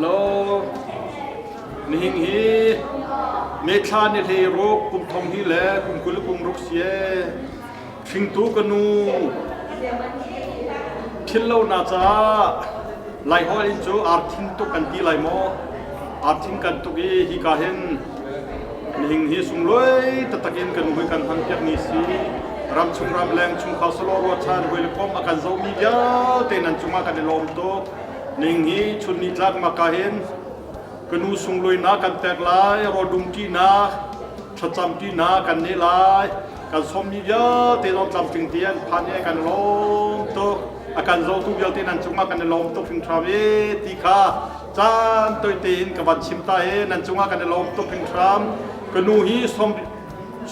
lo. Nihin hi May thla ni hlei ruk kum thong hi le kum 20 kum ruk si ee. Hringtu ka nu philh lo na caah Laiholh in cu arthin tuk kan ti lai maw? Arthin kan tuk i hika hin nihin hi sunglawi taktak in kan hui kan hman piak ni si. Ramchung ramleng chungkhar salo ruachan hawi le kom a kan zohmi vialte nan cungah kan i lawm tuk. Ning hi chun ni tlak maka hin ka nu sunglawinak kan pek lai, rawl dumṭinak, thlacamṭinak kan nei lai. Kan sawmmi vialte zong tlamtling te an phan i kan lawm tuk. A kan zohtu vialte nan cungah kan i lawm tuk hringhran e ti kha caan toi tein ka van chim ta e nan cungah kan i lawm tuk hringhran. Ka nu hi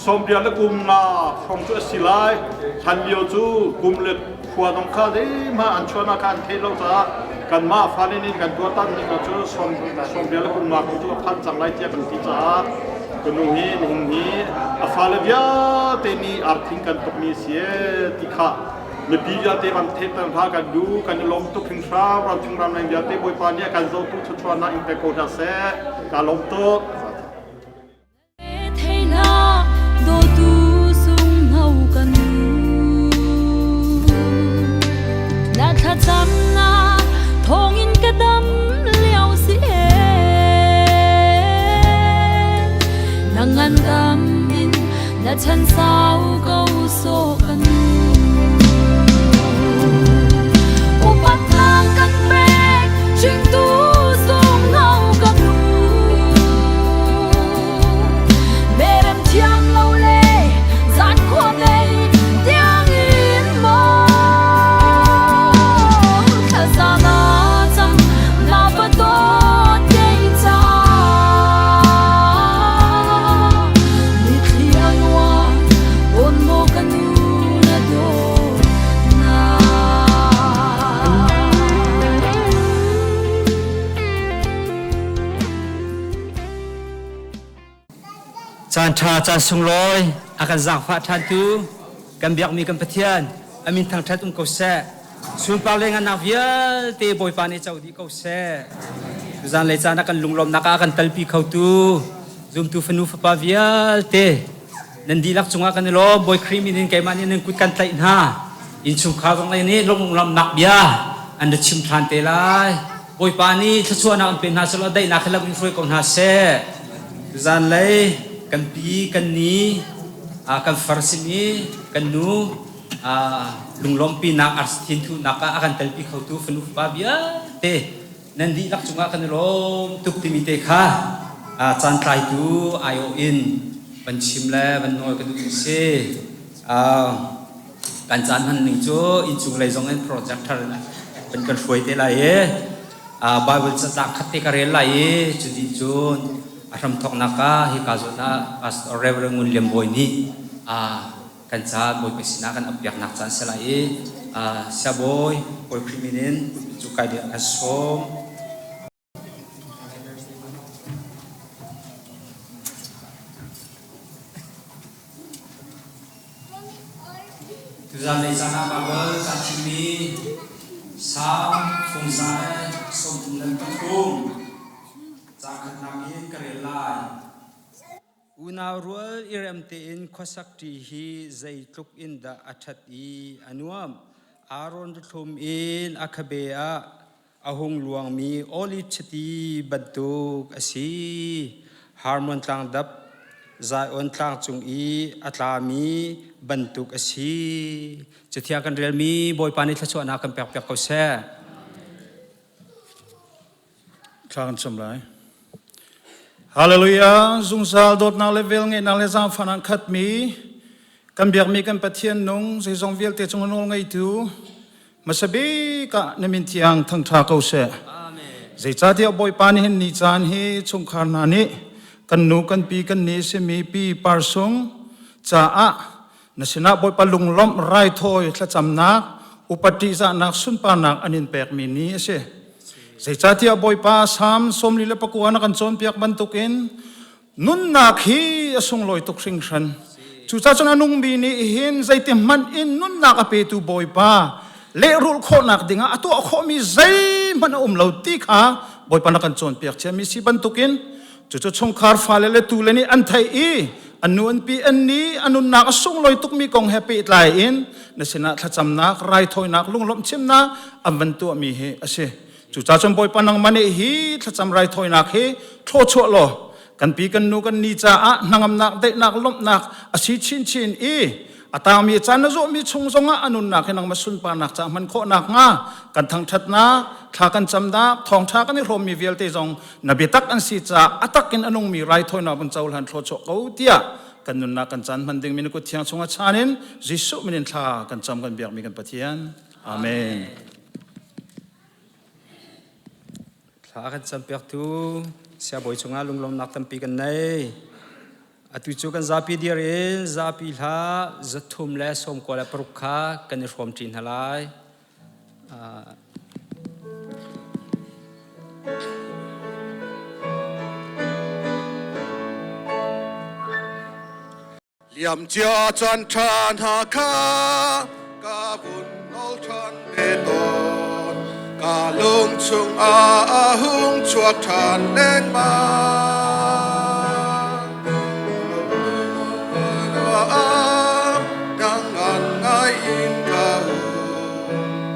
sawmriat le kum nga hrawng cu a si lai. Hlan lio cu kum le khua zong kha zeihmanh an chuahnak kha an theih lo caah kanmah fale nih kan tuahtan ning ah cun sawmriat le kum nga hrawng cu a phan cang lai tiah kan ti caah ka nu hi nihin hi a fale vialte nih arthing kan tukmi si ee ti kha mipi vialte van theihter hna kan duh kan i lawm tuk hringhran ramchung ramleng vialte Bawipa nih a kan zohtu thluachuahnak in pe ko hna seh ka lawm tuk. Na thlacamnak thawngin ka dam lio si Na ngandam in na chan sau ko so ka nu. Upat lang kan pek, hringtu sung no ka nu. Merem thiam lo le zan khua mei tiangin maw thlaza na cam na va dawt kei ca mitthli a luang awn maw ka nu na dawt na. Caan ṭha caan sunglawi a kan zaangfah ṭhantu kan biakmi kan Pathian a min thangṭhat um ko seh. Sunpar le ngannak vialte Bawipa nih co dih ko seh. Tuzan lei caan ah kan lunglawmnak ah a kan talpi khotu zumtu fanu fapa vialte nan dihlak cungah kan i lawm. Bawi Khrih min in keimah nih nan kut kan tlaih hna. Innchungkhar zong lei nih lunglawmnak bia an ra chim ṭhan te lai. Bawipa nih thluachuahnak an pe hna selaw daihnak he lam in hruai ko hna seh. Tuzan lei kan pi kan ni kan far simi kan nu lunglawmhpinak arsi thunak ah a kan telpi khotu fanu fapa vialte nan dihlak cungah kan i lawm tuk timi te kha caan tlaitu aiawh in van chim le van nawl ka duh si. Kan caan hman ning cu innchung lei zong in projector in kan kan hruai te lai i Bible catlang khat te ka rel lai i cuti cun a hramthawknak ah hika zawn ah Pastor Reverend Ngun Lian Bawi nih kan ca Bawipa sinah kan appiaknak caan si lai i Siabawi Bawi Khrih min in cu kai ding kan sawm. Tuzan lei caan ah Baibal kan chimmi Salm fungza le 33 ca khatnak in ka rel lai. Unau rual i rem tein khuasak ṭi hi zeitluk in dah a ṭhat i a nuamh. Aaron ruthlum in a khabe ah a hung luangmi oliv chiti bantuk a si. Harmon tlangdap Zion tlang cung i a tlami bantuk a si. Cathiang kan relmi Bawipa nih thluachuahnak kan pekpiak ko seh. Thla kan cam lai. Hallelujah! Zungzal dawtnak le velngeihnak le zaangfahnak khatmi kan biakmi kan Pathian nung zeizong vialte cung nawl ngeitu hmasa bik ah na min thiang thangṭha ko seh. Zeicahtiah Bawipa nih hin ni caan hi chungkhar hna nih kan nu kan pi kan ni simi pi parsung caah Na sinah Bawipa lunglawmh raithawi thlacamnak upat ṭihzahnak sunparnak an in pekmi ni a si. Zeicahtiah Bawipa Salm 49 na kan cawnpiak bantukin nunnak hi a sunglawi tuk hringhran. Cucaah cun a nungmi nih hin zeiti hmanh in nunnak a petu Bawipa lehrulh khawhnak dingah a tuah khawhmi zeihmanh a um lo ti kha Bawipa na kan cawnpiak ciami si bantukin cucu chungkhar fale le tule nih an theih i an nu an pi an ni a nunnak a sunglawi tukmi kong he pehtlai in na sinah thlacamnak raithawinak lunglawmh chimnak an van tuahmi hi a si. Cucaah cun Bawipa nangmah nih hi thlacam raithawinak hi thlawchuah law kan pi kan nu kan ni caah hnangamnak daihnak lawmhnak a si chinchin i a tangmi caan na zawhmi chung zongah a nunnak hi nangmah sunparnak ca hman khawhnak hnga kan thangṭhatnak thla kan camnak thawngṭha kan i hrawmmi vialte zong na biatak an si caah a tak in a nungmi raithawinak vun cohlan thlawchuah ko tiah kan nunnak kan caan hman dingmi na kut thiang chungah chaan in Jesuh min in thla kan cam kan biakmi kan Pathian. Amen. Thla kan campiaktu siabawi cungah lunglawmnak tampi kan nei. Atu cu kan zapi dir in zapi hla 396 kha kan i hrawm ṭi hna lai. Liamcia caan ṭha hna kha ka vun nawl ṭhan ve tawn. Ka lung chungah a hung chuak ṭhan lengmang. Ngangan ngai in ka um,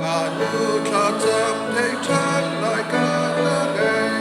ka nu thlacam thei ṭhan lai ka ngei.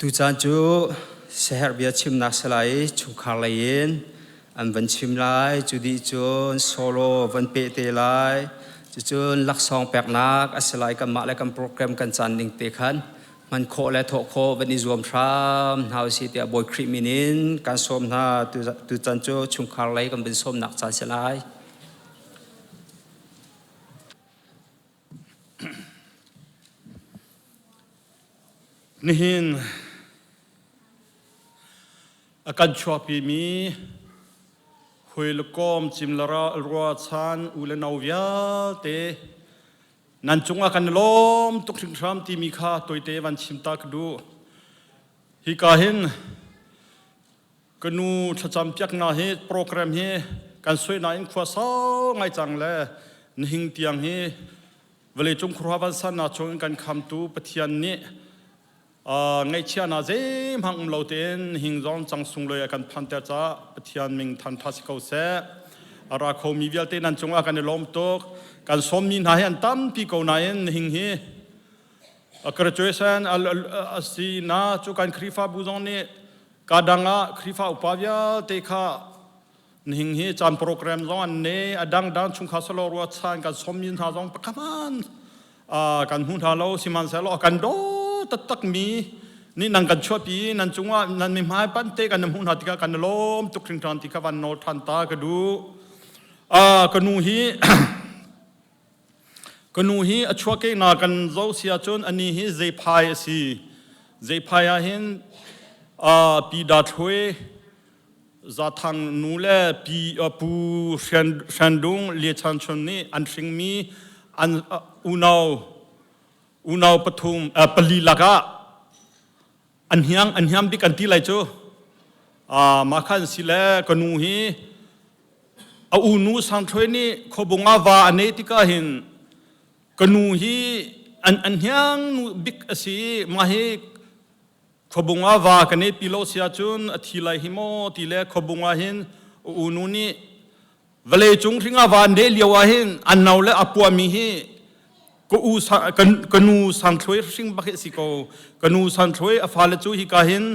Tucaan cu siaherh bia chimnak si lai i chungkhar lei in an van chim lai. Cu dih cun solo van peh te lai. Cucun laksawng peknak a si lai. Kanmah le kan program kan caan ning te khan hman khawh le thawh khawh van i zuam hram hna usih tiah Bawi Khrih min in kan sawm hna. Tucaan cu chungkhar lei kan van sawmnak caan si lai. Nihin a kan chuahpimi hui le kawm cim le ruachan u le no vialte nan cungah kan i lawm tuk hringhram timi kha toite van chim ta ka duh. Hika hin ka nu thlacam piaknak hi program hi kan soi nain khua sau ngai cang le nihin tiang hi vawleicung khuaruah vansannak chungin kan khamtu Pathian nih ngaihchiahnak zeihmanh um lo tein hing zong cang sunglawi a kan phanter caah Pathian min thangṭhat si ko seh. A ra khomi vialte nan cungah kan i lawm tuk. Kan sawmmi hna hi an tampi ko nain nihin hi graduation a si na cu kan Khrihfabu zong nih ka dang ah Khrihfa upa vialte kha nihin hi caan program zong an nei a dangdang chungkhar salo ruachan kan sawmmi hna zong pakhaman kan hmu hna lo sihmanhsehlaw kan daw taktak mi nih nang kan chuahpi nan cungah nan mi hmai pante kan hmuh hna tikah kan lawm tuk hringhran ti kha van nawl ṭhan ta ka duh ka nu hi Ka nu hi a chuahkehnak kan zoh si ahcun anih hi Zeiphai a si. Zeiphai ah hin Pi Da Thluai, Zathang nu le Pi Pu Hrian Dung Lie Chan Chun nih an hringmi an unau unau pathum pali lakah an hiang an hiam bik an ti lai cu. Mah khan si le ka nu hi A unu Sang Thluai nih khuabung ah va a neih tikah hin ka nu hi an an hniang nu bik a si i mah hi khuabung ah va ka neih pi lo si ahcun a thi lai hi maw ti le khuabung ah hin a unu nih vawlei cung hring ah va an neh lio ah hin an no le a puahmi hi ka u ka nu Sang Thluai hring bak hi a si ko. Ka nu Sang Thluai a fale cu hika hin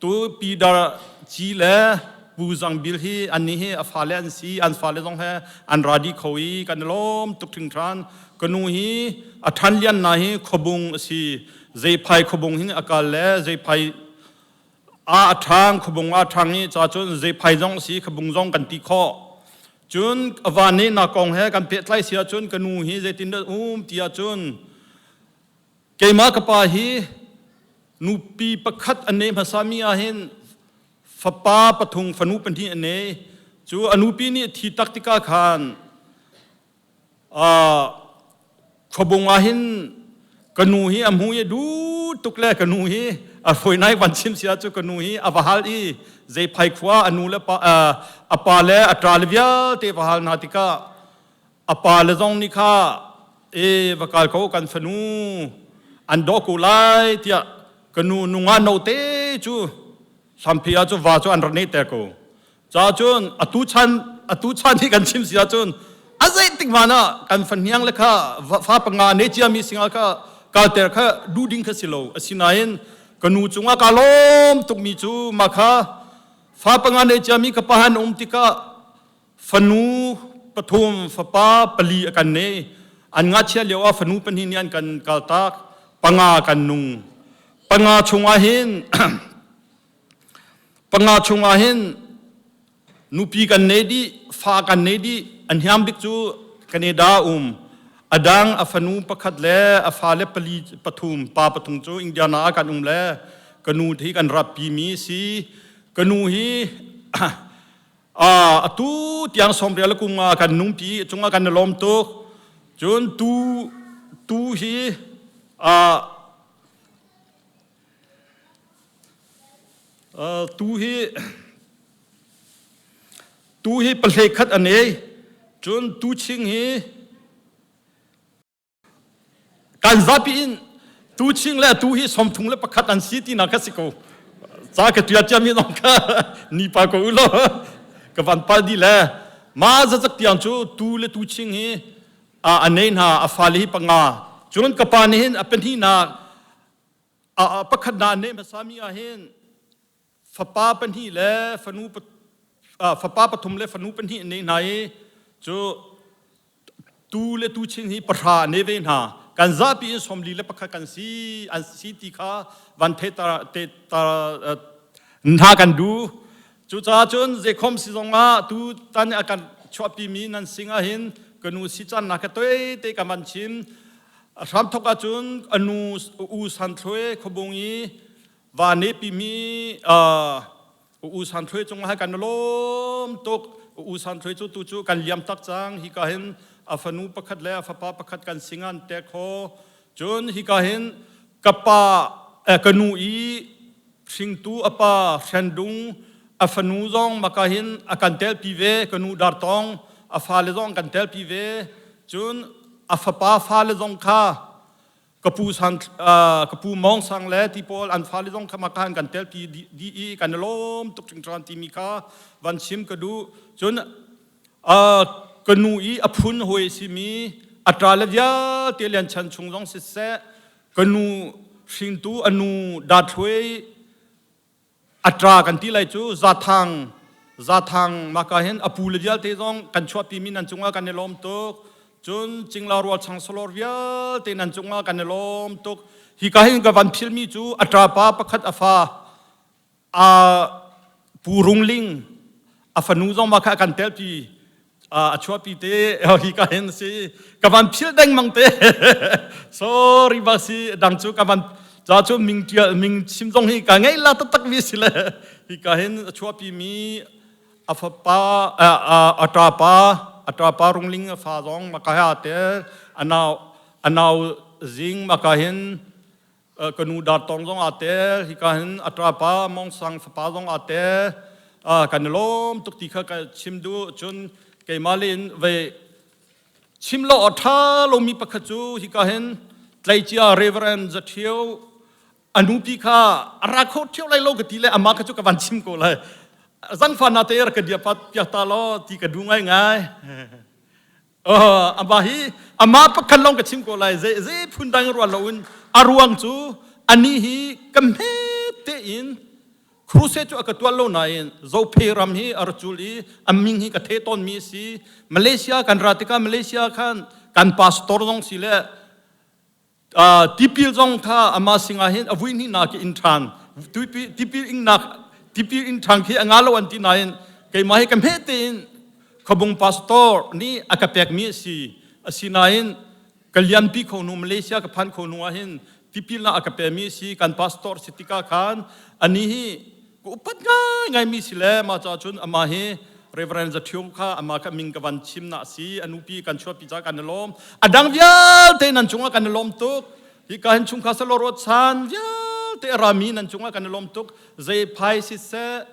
Tu Pi Dar Ci le Pu Zang Bil hi annih hi a fale an si. An fale zong he an ra dih kho i kan i lawm tuk hringhran. Ka nu hi a ṭhan lian na hi khuabung a si. Zeiphai khuabung hin a kal le zeiphai a a ṭhang khuabung a ṭhang i ca cun zeiphai zong a si khuabung zong kan ti khawh. Cun a va nih na kong he kan pehtlai si ahcun ka nu hi zeitindah um ti ahcun keimah ka pa hi nupi pakhat a nei hmasami ahhin fapa pathum fanu pahnih a nei. Cu a nupi nih a thi tak tikah khan khuabung ah hin ka nu hi a hmu i du tuk le ka nu hi a hruai van chim sia cu ka nu hi a va hal i zeiphai khua a nu le pa a pa le a ṭa le vialte va hal hna tikah a pa le zong nih kha e va kal ko kan fanu an dawh ko lai tiah ka nu nunga note cu hlampi ah cu va cu an rak nehter ko. Ca cun atu chan atu chan hi kan chim si ahcun a zeitik hmanh ah kan fahniang le kha fa panga ne ciami singa kha kalter kha duh ding kha si lo. Asinain ka nu cungah ka lawm tukmi cu mah kha fa panga ne ciami ka pa han um tikah fanu pathum fapa pali a kan nei. An ngakchia lio ah fanu pahnih nih an kan kaltak panga kan nung. Panga chungah hin Panga chungah hin nupi kan nei dih, fa kan nei dih, a hniang bik cu Canada um. A dang a fanu pakhat le a fale pali pathum, pa pathum cu Indiana ah kan um le ka nu hi kan rappi mi si. Ka nu hi atu tiang sawmrial le kum nga kan nungpi cungah kan i lawm tuk. Cun tu tu hi Tu hi pahlei khat an ei. Cun tuching hi kan zapi in tuching le tu hi 31 an si tinak kha si ko. Ca ka ṭial ciami zong kha nipa ko u law ka van pal dih le ma zazak tiang cu tu le tuching hi a nei hna a fale hi panga. Cun ka pa nih hin a pahnihnak Pakhat na ne hmasami ah hin fapa pahnih le fanu fapa pathum le fanu pahnih an nei hna i cu tu le tu chin hi pahra an nei ve hna. Kan zapi in 41 kan si an si ti kha van the ta te ta hna kan du. Cucaah cun zeikhom si zongah tu tan a kan chuahpimi nan sing ah hin ka nu si can na ka toi te ka van chim. A hramthok ahcun a nu U San Thlue khuabung i va nepimi U San Thlue cungah kan lawm tuk. U San Thlue cu tu cu kan liam tak cang. Hika hin a fanu pakhat le a fapa pakhat kan singan te kho. Cun hika hin ka pa ka nu i hringtu a pa Hrendung a fanu zong maka hin a kan telpi ve. Ka nu Dartong a fale zong kan telpi ve. Cun a fapa fale zong kha ka pu sang ka pu Mawng Sang le ti pawl an fale zong kha maka an kan telpi dih i kan i lawm tuk hringhran timi kha van chim ka duh. Cun ka nu i a phun hawi simi a ṭa le vialte lian chan chung zong siseh ka nu hringtu a nu Dathluai a ṭa kan ti lai cu Zathang Zathang maka hin a pu le vialte zong kan chuahpimi nan cungah kan i lawm tuk. Cun cingla rual changsalor vialte nan cungah kan i lawm tuk. Hika hin ka van philmi cu a ṭapa pakhat a fa a Pu Rung Ling a fanu zong ma kha kan telpi a chuahpi te hi ka hin si ka van phil dengmang te sorry ba si dang cu ka van ca cu ming tial ming chim zong hi ka ngei la taktak mi si le hi ka hin a chuahpi mi a fapa a ṭapa a ṭapa rungling a fa zong maka ha te anau anau zing maka hin Ka nu Dartong zong aa tel, hika hin a ṭapa Mong Sang fapa zong aa tel. Kan i lawm tuk ti kha ka chim duh. Cun keimah le in vei chim lo a ṭha lomi pakhat cu hika hin tleicia Reverend Zaṭhio a nupi kha a ra kho ṭheo lai lo ka ti le amah kha cu ka van chim ko lai. Zangfa na te rak ka dia pat piak ta law ti ka duh ngaingai. Amah hi amah pakhat lawng ka chim ko lai zei zei phun dang rual loin a ruang cu ani hi ka hmet tein Crusade cu a ka tuah lo nain Zophei ram hi a ra cul i a min hi ka the tawnmi a si. Malaysia kan ra tikah Malaysia khan kan pastor zong si le tipil zong kha ama singah hin a vui hnihnak in ṭhan tipil ingnak tipil in ṭhan khi a nga lo an ti nain keimah hi ka hme tein khabung pastor nih a ka pekmi a si. Asinain ka lianpi kho nu Malaysia ka phan kho nu ah hin tipil na a ka pemi si kan pastor si tikah khan ani hi ka upat ngai ngai mi si le ma cha cun ama hi Reverend Zathium kha ama kha ming ka van chim na si anupi kan chuapi cha kan lawm adang vialte nan cungah kan lawm tuk hi ka hin chungkha salo rot san vialte rami nan cungah kan lawm tuk zei phai si seh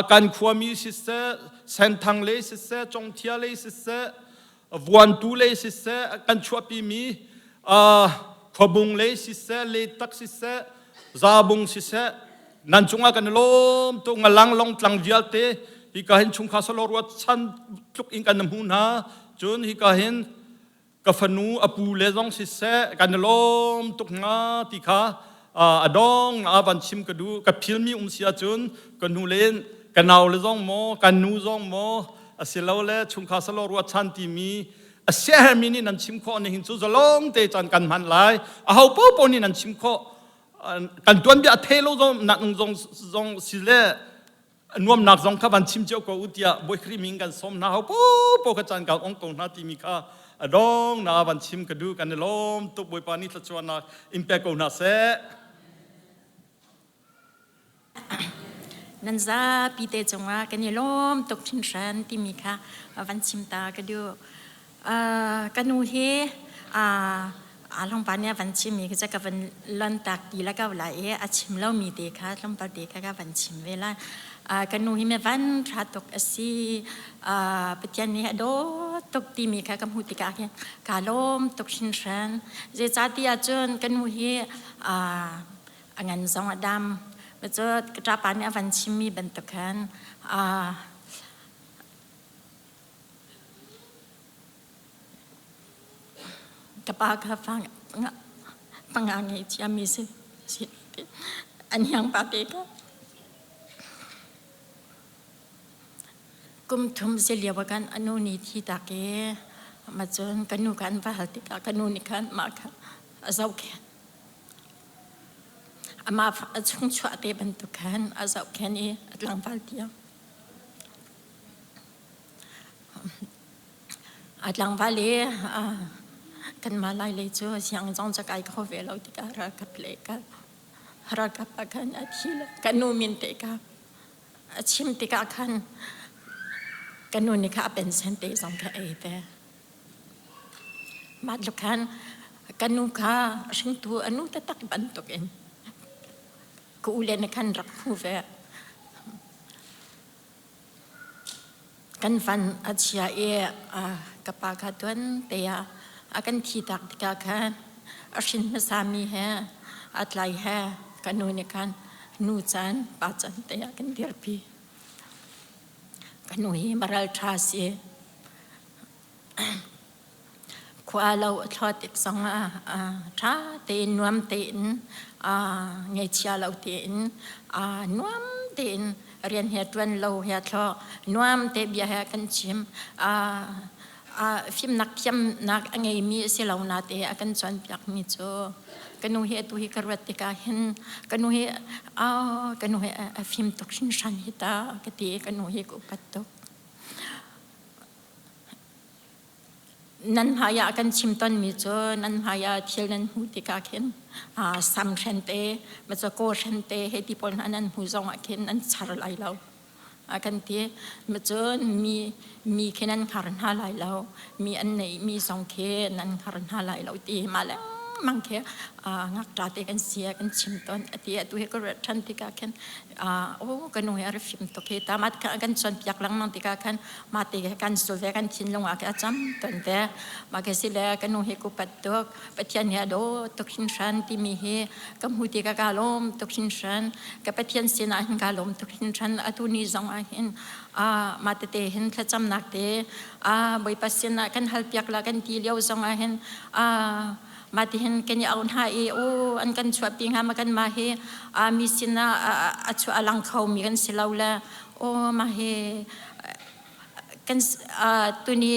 kan khuami si seh senthang le si seh congthia le si seh vuantu lei siseh kan chuahpimi khuabung lei siseh leitak siseh zabung siseh nan cungah kan i lawm tuk ngalang long tlang vialte hika hin chungkhar salo ruat chan tluk in kan hmu hna cun hika hin ka fanu a pu le zong siseh kan i lawm tuk hna ti kha a dong a van chim ka duh ka philmi um si ahcun ka nu len ka nau le zong maw kan nu zong maw asilole chungkhar salo ruahchan timi a siahermi nih nan chim khawh nihin cu zalong te caan kan hman lai a ho popo nih nan chim khawh kan tuanbia a the lo zong nak zong zong si le nuamnak zong kha van chim cio ko u tiah Bawi Khrih min kan sawm hna ho popo kha caan ka ong ko hna timi kha a dong na van chim ka duh kan i lawm tuk Bawipa nih thluachuahnak in pe ko hna seh. Nan zapi te cungah kan i lawm tuk hringhran timi kha van chim ta ka duh. Ka nu hi hlongpa nih a van chimmi khi ka van lon tak ti la ko lai i a chim lomi te kha tlawmpal te kha ka van chim ve lai. Ka nu hi mi van ṭha tuk a si. Pathian nih a dawt tuk timi kha ka hmuh tikah khin kaa lawm tuk hringhran. Zeicahtiah cun ka nu hi a ngan zong a dam. Cu ka ṭapa nih a van chimmi bantuk khan ka pa kha panga ngei ciami si an hiang pa te kha kum thum si lio ah khan a nu nih thi tak i mah cun ka nu kha an va hal tikah ka nu nih khan mah kha a zohkhenh. Amah a chungchuah te bantuk khan a zohkhenh i a tlangval tiang. A tlangval i kanmah Lailei cu sianginn zong cu kai kho ve lo tikah ralkap le ka ralkap ah khan a thi le ka nu min te kha a chim tikah khan ka nu nih kha a pensen te zong kha ei ve. Mah tluk khan ka nu kha hringtu a nu taktak bantuk in ka u le nih khan rak hmu ve. Kan van a chia i ka pa kha tuan te ah a kan thi tak tikah khan a hrin hmasami he a tlai he ka nu nih khan nu caan pa caan te ah kan dirpi. Ka nu hi maral ṭha si. Khua lo a thlawt tik zong ah ṭha tein nuam tein ngeichia lo tein nuam tein rian he ṭuan lo he thlawh nuam te bia he kan chim. Fimnak thiamnak a ngeimi a si lo na te a kan cawnpiakmi cu ka nu hi atu hi ka ruat tikah hin ka nu hi ka nu hi a fim tuk hringhran hi ta ka ti i ka nu hi ka upat tuk. Nan hmaiah kan chim tonmi cu nan hmaiah thil nan hmuh tikah khin sam hren te, macaw hren te hei ti pawl hna nan hmu zongah khin nan char lai lo a kan ti. Macun mi mi khi nan hngar hna lai lo, mi an neihmi zong khi nan hngar hna lai lo ti mah lengmang khi ngakṭa te kan si kan chim tawn a ti. Atu hi ka ruat ṭhan tikah khin aw ka nu hi a ra fim tuk hi ta mah kan cawnpiak lengmang tikah khan mah ti kan sul ve kan thinlung ah a cam ton ve mah ka si le ka nu hi ku pat tuk Pathian hi a daw tuk hringhran timi hi ka hmu ti ka ka lawm tuk hringhran ka Pathian sinah hin ka lawm tuk hringhran atu ni zong ah hin mah tete hin thlacamnak te Bawipa sinah kan halpiak la kan ti lio zong ah hin. Mah tihin kan i auh hna i u an kan chuahpi hnga ma kanmah hi mi sinah a chuah a lang khomi kan si lo le aw mah hi kan tuni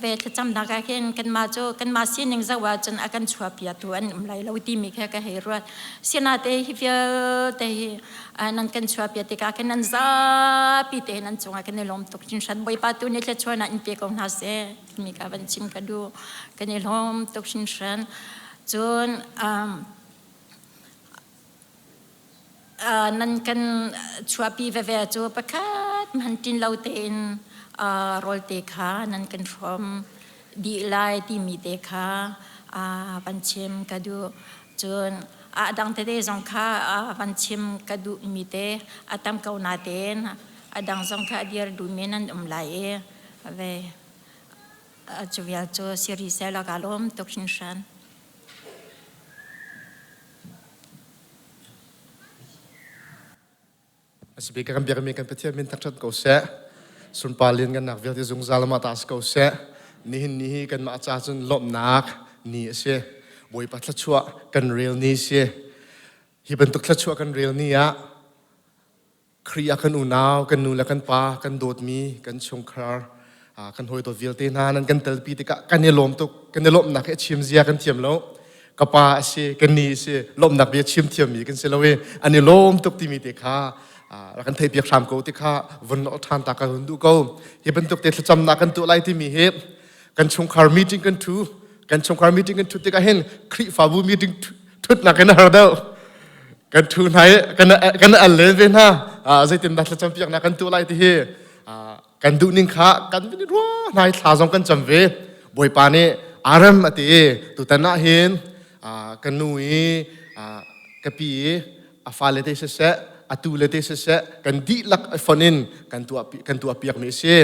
ve thlacamnak ah khin kanmah cu kanmah sining zoh ahcun a kan chuahpiatu an um lai lo timi kha ka hei ruat. Sinate hi vialte hi nan kan chuahpiak tikah khin nan zapi te nan cungah kan i lawm tuk hringhran. Bawipa tu nih thluachuahnak in pe ko hna seh timi ka van chim ka duh. Kan i lawm tuk hringhran. Cun nan kan chuahpi veve cu pakhat hmanh ṭin lo tein rawl te kha nan kan hrawm dih lai timi te kha van chim ka duh. Cun a dang tete zong kha van chim ka duhmi te a tam ko natein a dang zong kha a dir duhmi nan um lai i ve cu vial cu si rih seh law kaa lawm tuk hringhran. Asibik kan biakmi kan Pathian min thangṭhat ko seh. Sunpar lianngannak vialte zungzal amah ta si ko seh. Nihin ni hi kanmah ca cun lawmhnak ni a si. Bawipa thluachuah kan rel ni si. Hi bantuk thluachuah kan rel ni ah Khrih ah kan unau, kan nu le kan pa, kan dawtmi, kan chungkhar, kan hawi dawt vialte hna nan kan telpi tikah kan i lawm tuk. Kan i lawmhnak hi a chim zia kan thiam lo. Ka pa a si, ka ni a si, lawmhnak bia chim thiammi kan si lo i an i lawm tuk timi te kha rak kan theihpiak hram ko ti kha vun nolh ṭhan ta ka hun duh ko. Hi bantuk te thlacamnak kan tuah lai timi hi kan chungkhar meeting kan ṭhu, kan chungkhar meeting kan ṭhut tikah hin Khrihfabu meeting ṭhutnak in a har deuh. Kan ṭhu hna i kan kan al len ve hna. Zeitindah thlacampiaknak kan tuah lai ti hi kan duh ning kha kan rua hna i thla zong kan cam ve. Bawipa nih aram a ti i tutan ah hin ka nu i ka pi i a fale te siseh atu le te siseh kan dihlak fon in kan tuah kan tuah piak mi a si.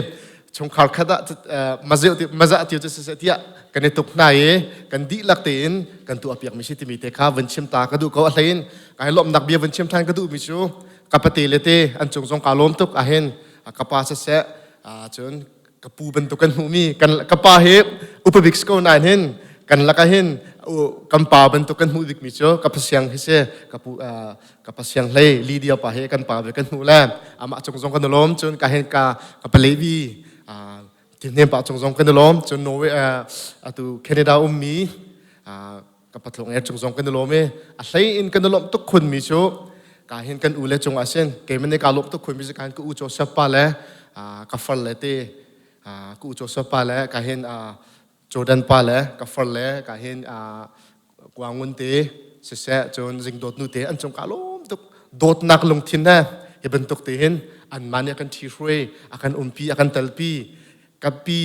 Chungkhar khat ah mazeu ti maza ti cu siseh tiah kan i tuk hna i kan dihlak tein kan tuah piak mi si timi te kha vun chim ta ka duh ko. A hlein kai lawmhnak bia vun chim than ka duh mi cu ka pate le te an cung zong ka lawm tuk ahhin ka pa siseh cun ka pu bantuk kan hmuhmi kan ka pa hi upa bik si ko nain hin kan lakah hin kan pa bantuk kan hmuh bikmi cu ka pasiang hi si. Ka pu ka pasiang hlei Lydia pa hi kan pa ve kan hmuh le amah cung zong kan lawm. Cun ka hin ka ka palevi thilhnem pa cung zong kan lawm. Cun Norway atu Canada ummi ka patlung er cung zong kan i lawm i a hlei in kan i lawmh tuk khun mi cu ka hin kan u le cung ah sin keimah nih ka lawmh tuk khun mi cu ka hin ka u Joseph pa le ka far le te ka u Joseph pa le ka hin Jordan pa le ka far le ka hin Kuangun te siseh cun zingdawt nu te an cung ka lawm tuk. Dawtnak lungthin he hi bantuk te hin an mah nih a kan ṭhi hruai, a kan umpi, a kan telpi. Ka pi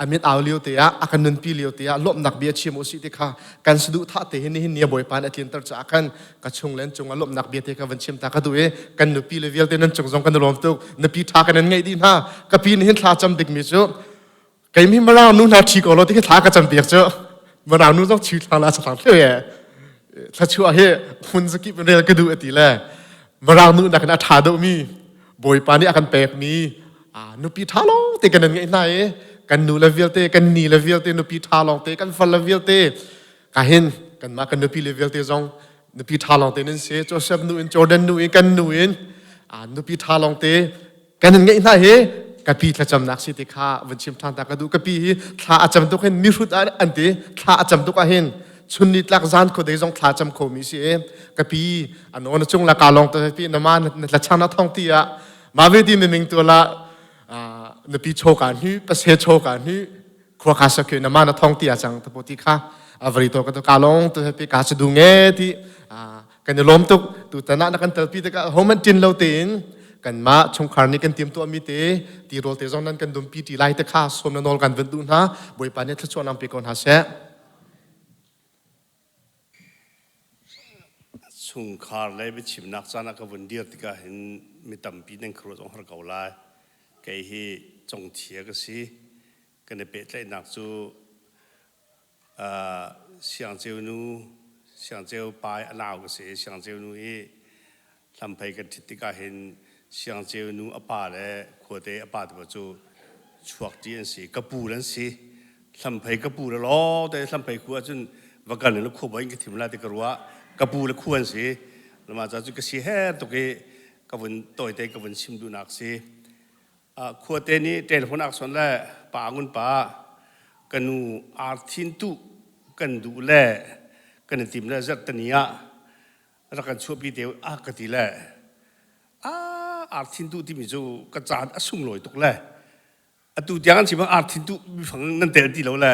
a mit au lio te ah a kan nunpi lio te ah lawmhnak bia chim usih ti kha kan saduhthah te hin nihin ni a Bawipa nih a tlinter caah khan ka chung le cung ah lawmhnak bia te kha van chim ta ka duh i kan nupi le vialte nan cung zong kan i lawm tuk. Nupi ṭha kan in ngeih dih hna. Ka pi nih hin thla cam ding mi cu keimi Mirang nu hna ṭhi ko law ti khi thla ka cam piak cu. Mirang nu zong ṭhi thla la thla thlu ye thluachuah hi hmun zakip in rel ka duh ati le Mirang nu nakin a ṭha deuhmi Bawipa nih a kan pekmi nupi ṭha lawng te kan ngeih hna i kan nu le vialte kan ni le vialte nupi ṭha lawng te kan fal le vialte ka hin kanmah kan nupi le vialte zong nupi ṭha lawng te nan si. Joseph nu in Jordan nu in kan nu in nupi ṭha lawng te kan in ngeih hna hi ka pi thlacamnak si ti kha vun chim ṭhan ta ka duh. Ka pi hi thla a cam tuk hin mihrut ah an ti. Thla a cam tuk ah hin chun ni tlak zan khuadei zong thla cam kho mi si i ka pi ano na cung la ka long te pi na ma na tla chang na thong ti ah ma ve ti miming tu la na pi cho ka hnu pase cho ka hnu khua kha sakhe na ma na thong ti a chang te po ti kha avari to ka to ka long te pi ka chu du nge ti kan i lawm tuk. Tu tan ah na kan telpi tikah homan tin lo tein kanmah chungkhar nih kan tim tuahmi te ti rawl te zong nan kan dumpi ti lai te kha som na nawl kan van duh hna. Bawipa nih thluachuah nang pe ko hna seh. Chungkhar le biachimnak caan ah ka vun dir tikah hin mi tampi nan khuaruah zong har ko lai. Kei hi congthia ka si. Kan i pehtlaihnak cu Siangceu nu, Siangceu pa i a nau ka si i Siangceu nu i hlamphei kan ṭhit tikah hin Siangceu nu a pa le khuate a pa te cu chuakṭi an si. Ka pu an si. Hlamphei ka pu le lawngte hlamphei khu ahcun Va kal in khua in ka thim la ti ka ruah. Ka pu le khu an si. Lama ca cu ka si her tuk i ka vun tawite ka vun chim duhnak si. Khuate nih telephone ak son le pa ngun pa ka nu arthin tu kan duh le kan i tim le zarhtani ah rak kan chuahpi te a ka ti le a arthin tu timi cu ka caan a sunglawi tuk le atu tiang an chim arthin tu bifang nan tel ti lo le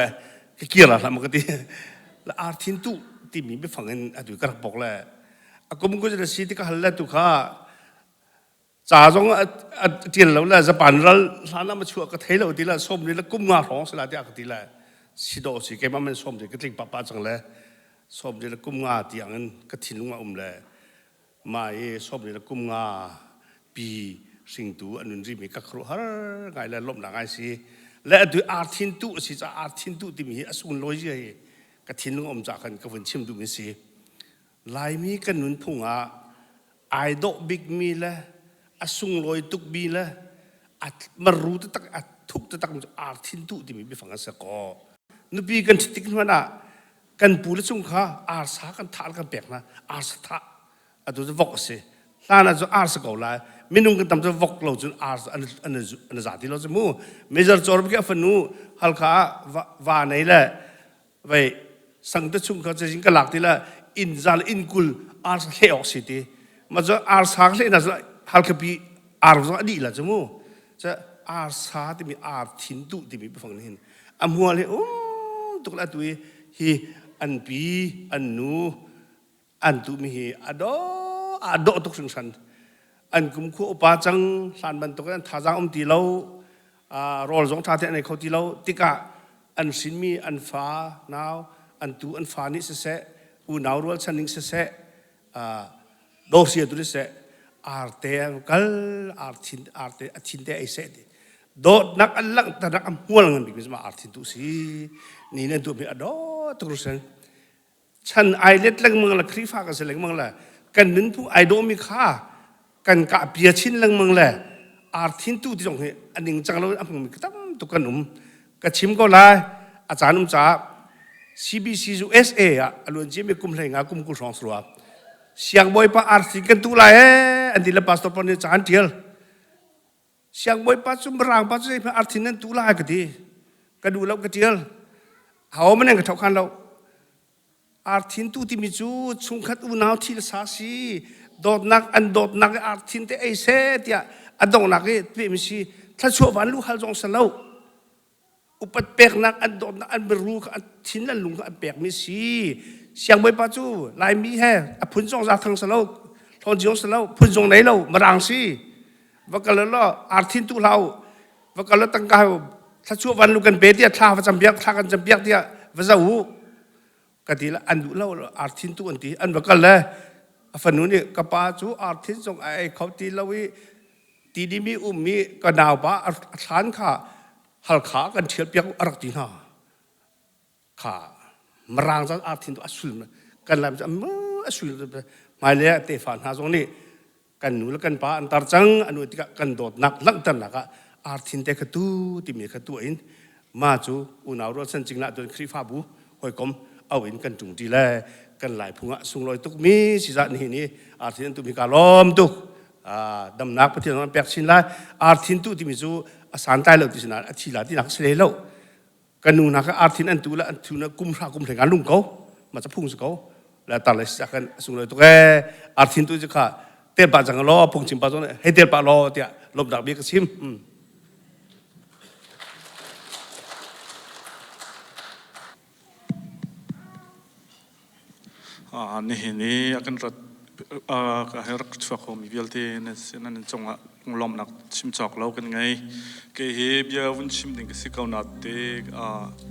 ka kir la hlah ma ka ti le arthin tu timi bifang in atu ka rak bok le a kum ko si ti ka hal le tu kha Ca zong a ṭial lo le Japan ral hlan ah ma chuah ka thei lo ti le sawm ni le kum nga hrawng si la tiah ka ti le si dawh si keimah man sawm ti ka tling papa cang le sawm ni le kum nga tiang in ka thinlung a um le mah i sawm ni le kum nga pi hringtu an nun rimi ka khuaruahhar ngai le lawmhnak ngai si le atu arthin tu a si caah arthin tu timi hi a sunlawi zia hi ka thinlung um cah khan ka vun chim duhmi si. Laimi kan nunphung ah ai dawh bikmi le a sunglawi tukmi le a maru taktak a thuk taktak mi cu arthin tuh timi biafang an si kaw. Nupi kan ṭhit tik hmanh ah kan pu le chung kha arsa kan thah le kan pek hna arsa thah atu cu vok a si hlan ah cu arsa ko lai minung kan tam cu vok lo cun arsa an za ti lo cu mu major cawr bik a fanu halkha ah va nei le vei sangte chung kha cazin ka lak ti la inn zal inn kul arsa hle awk si ti ma cu arsa hle na cu halkhapi ar zong a dih la cu mu ca arsa timi ar thin tu timi biafang nih hin a hmual hi um tuk la tu hi hi an pi an nu an tuhmi hi a dawh a dawh tuk hringhran an kum khua upa cang hlan bantuk in an thazaang um ti lo rawl zong ṭha te an ei kho ti lo tikah an hrinmi an fa nau an tu an fa nih siseh unau rualchan ning siseh dosia tu siseh arte kal arthin arte a thin te ei seh ti dawtnak an langhternak a hmual ngan bik mi ar thin tu si ni nan tu mi a dawt tuk rusen Chan ai let lengmang le Khrihfa kan si lengmang le kan nunphung ai dawhmi kha kan kah pia chin lengmang le arthin tu ti zong hi a ningcang lo in a hmangmi tam tuk kan um. Ka chim ko lai a caan um caah CBC USA ah a luan ciami kum hlei nga kum 20 hrawng sarua siangbawipa arthin kan tu lai ee an ti le pastor pa nih ca an tial. Siangbawipa cu mirang pa cu zeihmanh arthin nan tu lai ka ti. Ka duh lo ka tial. Ho man ka thok khan lo. Arthin tu timi cu chungkhat unau thil sa si dawtnak an dawtnak i arthin te ei se tiah a donghnak i pehmi si thlachuah van lu hal zong sa lo. Upat peknak an dawtnak an biaru kha an thin an lung kha an pekmi si. Siangbawipa cu Laimi he a phun zong za thang sa lo, hlawn zong sa lo, phun zong nei lo, mirang si. Va kal law arthin tu hlau, va kal law tangka thlachuah van lu kan pe tiah thla va cam piak, thla kan cam piak tiah va zoh u. Ka ti la an duh lo arthin tu an ti. An va kal le a fanu nih ka pa cu arthin zong a ei kho ti lo i tidimi ummi ka naupa a thlan kha Halkha kan ṭhial piak a rak ti hna. Kha Mirang zan arthin tu a sul kan lam cu a sul hmailei ah tefa hna zong nih kan nu le kan pa an tar cang anu tikah kan dawtnak langhternak ah arthin te kha tu timi kha tuah in ma cu unau rualchan cingla tuan Khrihfabu hawikom au in kan ṭung ṭi le kan lai phung ah sunglawi tukmi sizah nihin i arthin an tumi ka lawm tuk damnak Pathian an pek chin lai arthin tu timi cu a santlai lo ti si nain a thi la ti nak si hlei lo kan nu hna kha arthin an tu le an thu na kum hra kum hlei ngan lung ko ma ca phung si ko le tar le si kan sunglawi tuk ee arthin tu cu kha tel pa cang law phungchim pa zong hei tel pa law tiah lawmnak bia ka chim. Nihin i a kan rat ka he rak chuak khomi vialte nan nan cungah lunglawmhnak chim cawk lo kan ngei. Kei hi bia vun chim ding ka si ko na te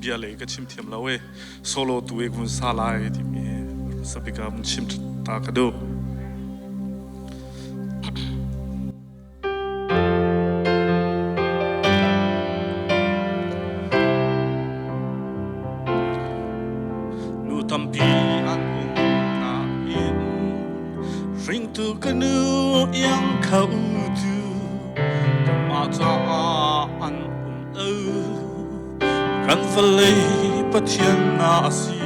bia lei ka chim thiam lo i solo tu i vun sa lai timi sabika vun chim ta ka duh. Nu tampi an um nain hringtu ka nu iang kho tu kanmah caah an um lo kan vawlei Pathian na a si.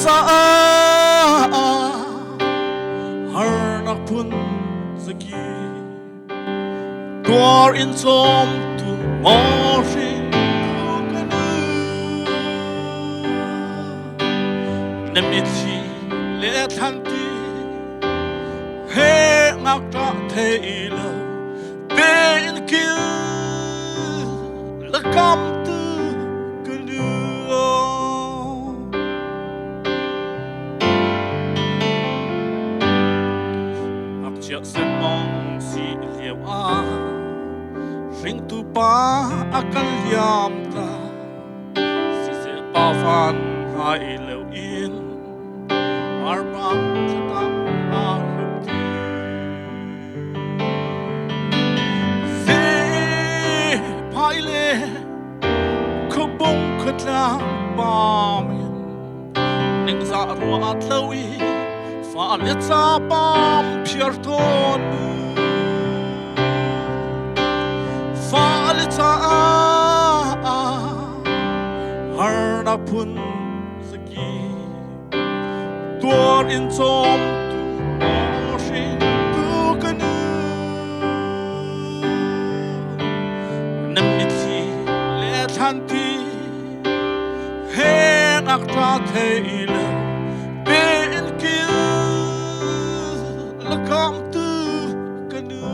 Caah harnak phun zaki tuar in cawm tu maw hring tu ka nu na mitthli le thlanti he ngakṭah thei lo tein kil la kam tu ka nu. Ngakchia senmong si lio ah hringtu pa a kan liam ta siseh pa van hai lo in arbang thlatam a hlup ti si phai le khuabung khuatlang pam in ningzah ruat lo i fale ca pam phiar tawn mu fale caah harnak phun zaki tuar in cawm tu hring tu ka nu na mitthli le thlanti he ngakṭa thei lo tein kil lakam tu ka nu.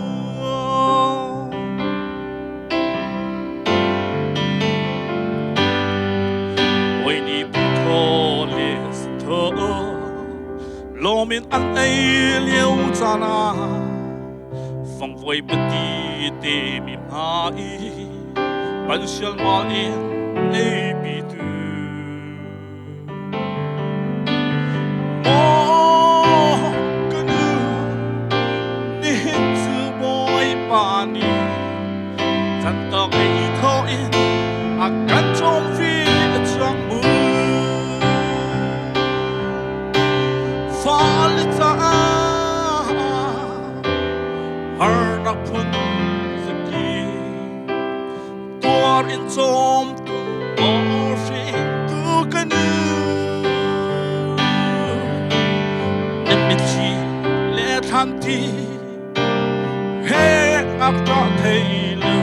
Oi ni tho le tho lomin an ei liu chana fangvoi pati te mi ma i pan sial ma in ei pi tu Maw ka nu, nihin cu Bawipa nih cantawk ei thaw in a kan cawm vi a chuang mu. Fale caah harnak phun zaki tuar in cawmtu maw hringtu ka nu na mitthli le thlanti he ngakṭah thei lo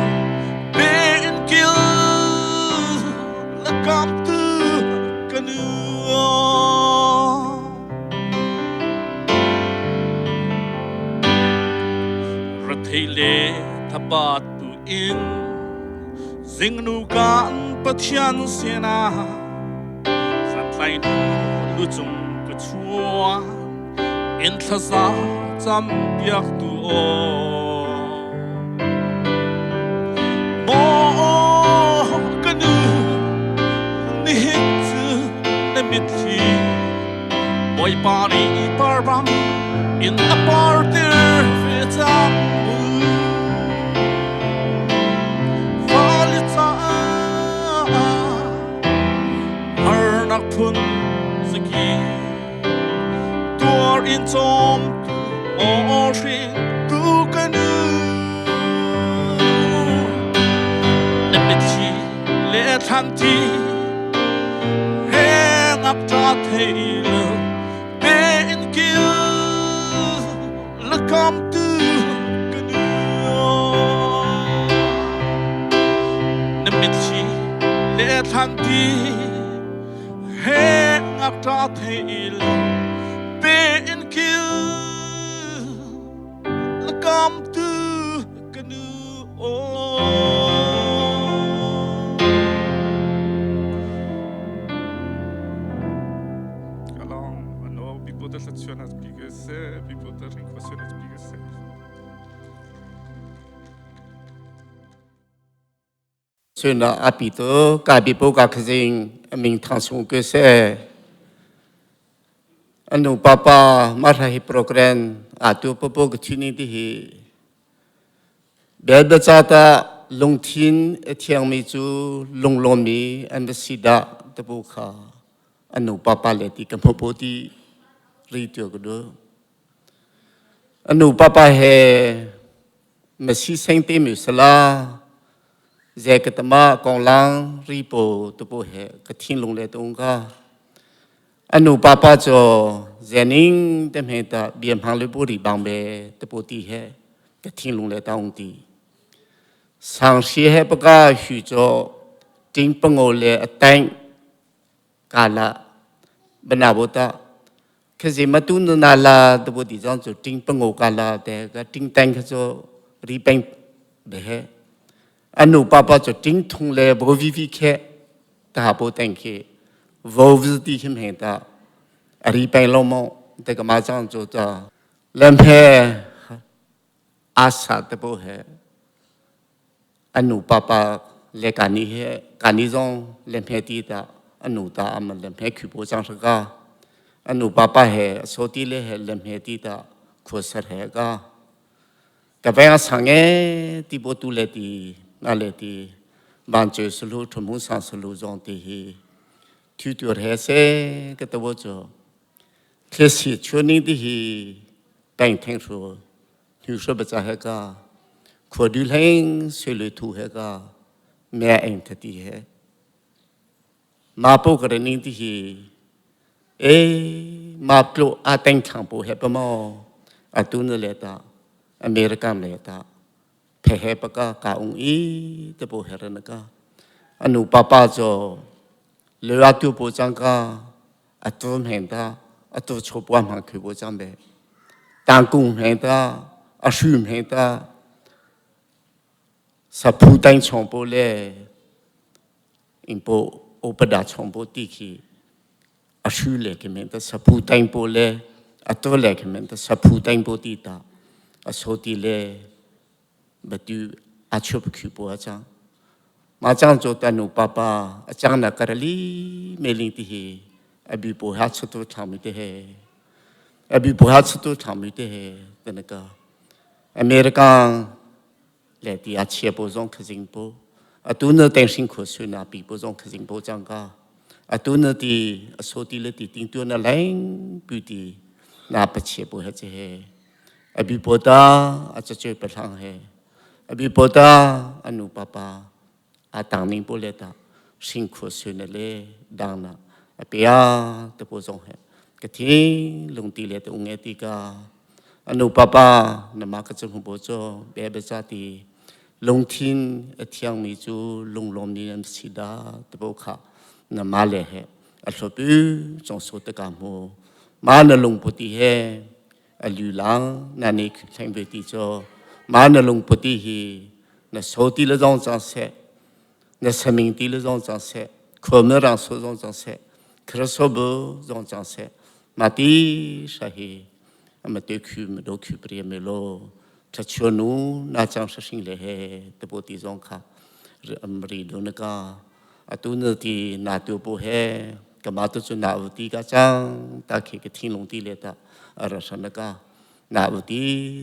tein kil la kamtu ka nu. Rathei le thabat tu in zingnu kan Pathian sinah zantlai nu lucung ka chuan in thlaza cam piak tu aw maw ka nu nihin cu na mitthli Bawipa nih parram in a partir ve cang mu. Fale caah harnak phun zaki tuar in cawmtu aw hringtu ka nu. Na mitthli le thlanti he ngakṭa thei lo tein kil lakamtu ka nu. Na mitthli le thlanti he ngakṭa thei lo tein kil lakamtu ka nu. Along ano pipote sa chuan pigese pipote ring kwasyon pigese. Suna api to ka bi po ka khazing aming thang sung ke se anu papa ma hi program atu popo ka chini ti hi Belbecata lungthin a thiangmi cu lunglawmmi an va si dah tapu kha an nupa pa le ti ka hmu ti ri tio ka duh. An nupa pa he masi seng te mi sala ze ka tama konglang ri po tupu he ka thinlung le tung ka. Anu papa cho zening te hme ta bia hmang le bu ri bang be te pu ti he ka thinglung le taung ti. Sang hri he paka hu cho ting pango le atang kala bana bo ta khasi matu na la te bu ti chong chu ting pango kala te ka ting tang kha cho ri peng be he. Anu papa cho ting thung le bo vi vi khe ta bo tang khi vo vi ti khim he ta ari peng lo mo te ka ma chang chu ta lem he asa te bo he anu papa le kani he kani zong lem he ti ta anu ta am lem he khu bo chang ka anu papa he so ti le he lem he ti ta kho sar he ka Ka veng sang e ti bo tu le ti na le ti ban choi sulu thum sang sulu zong ti hi thu tur he se ka to bo cho khe si chu ning ti hi tang theng shu thu shu ba cha he ka kho du hleng sui lu thu he ka mẹ anh thật ti he ma po ka ning ti hi e ma plo a teng thang po he pa mo a tu na le ta America le ta phe he pa ka ka ung i te po he ra na ka anu papa cho le ra tu po chang ka a tu mhen ta a tu cho po ma khu po chang be tang kung mhen ta a shu mhen ta sa phu tang chong po le in po opada chong po ti khi a shu le ke men ta sa phu tang po le a to le ke men ta sa phu tang po ti ta a so ti le ba tu a chup khu po a chang ma chang cho ta nu papa a chang na karali meling ti hi a bi po ha chu tu tham te he a bi po ha chu tu tham te he ta na ka America le ti a chia po zong khazing po atu na teng sing kho su na pi po zong khazing po chang ka atu na ti aso ti le ti ting tu na leng pu ti na pa chia po he che he abi po ta a cha che pa thang he abi po ta anu papa a tang ning po le ta sing kho su na le dang na apia te po zong he ka thi lung ti le te ung e ti ka anu papa na ma ka chung bo cho be be cha ti lungthin a thiang mi chu lunglawm ni an si da te bo kha na ma le he a hlopi chong so te ka mu ma na lung pu ti he a lu lang na ni thleng ve ti cho ma na lung pu ti hi na so ti le zong chang se na saming ti le zong chang se kho me rang so zong chang se khraso bu zong chang se ma ti sha hi ama te khu me do khu pri me lo tha chua nu na chang sha sing le he te po ti zong kha ri do na ka atu na ti na tu po he ka ma tu chu na u ti ka chang ta khi ka thin long ti le ta ara sha na ka na u ti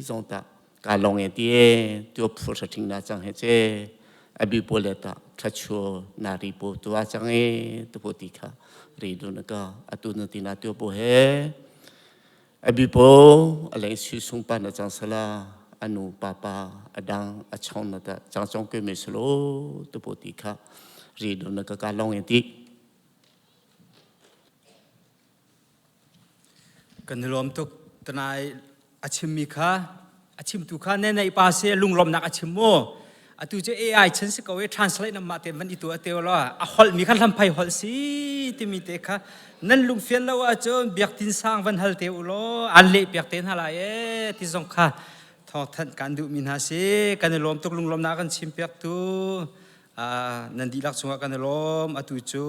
zong ta ka long e ti e tu phu sha thing na chang he che abi po le ta tha chua na ri po tu a chang e te po ti kha ri do na ka atu na ti na tu po he abi po aleng su sung pa na chang sala anu papa adang achong na ta chang chong ke me slo tu po ti kha ri do na ka ka long e ti Kan i lawm tuk. Tanai a chimmi kha a chimtu kha ne nei pa se lunglawmnak a chim mu. Atu cu AI chan si ko i translate na mah te van i tu a teo lo a holh mi kha hlamphai holh si timi te kha nan lungfian lo ahcun biak tin sang van hal te u law an leh piak te hna lai e ti zong kha thawngthanh kan duh mi hna si kan i lawm tuk lunglawmnak kan chim piak tu nan dihlak cungah kan i lawm atu cu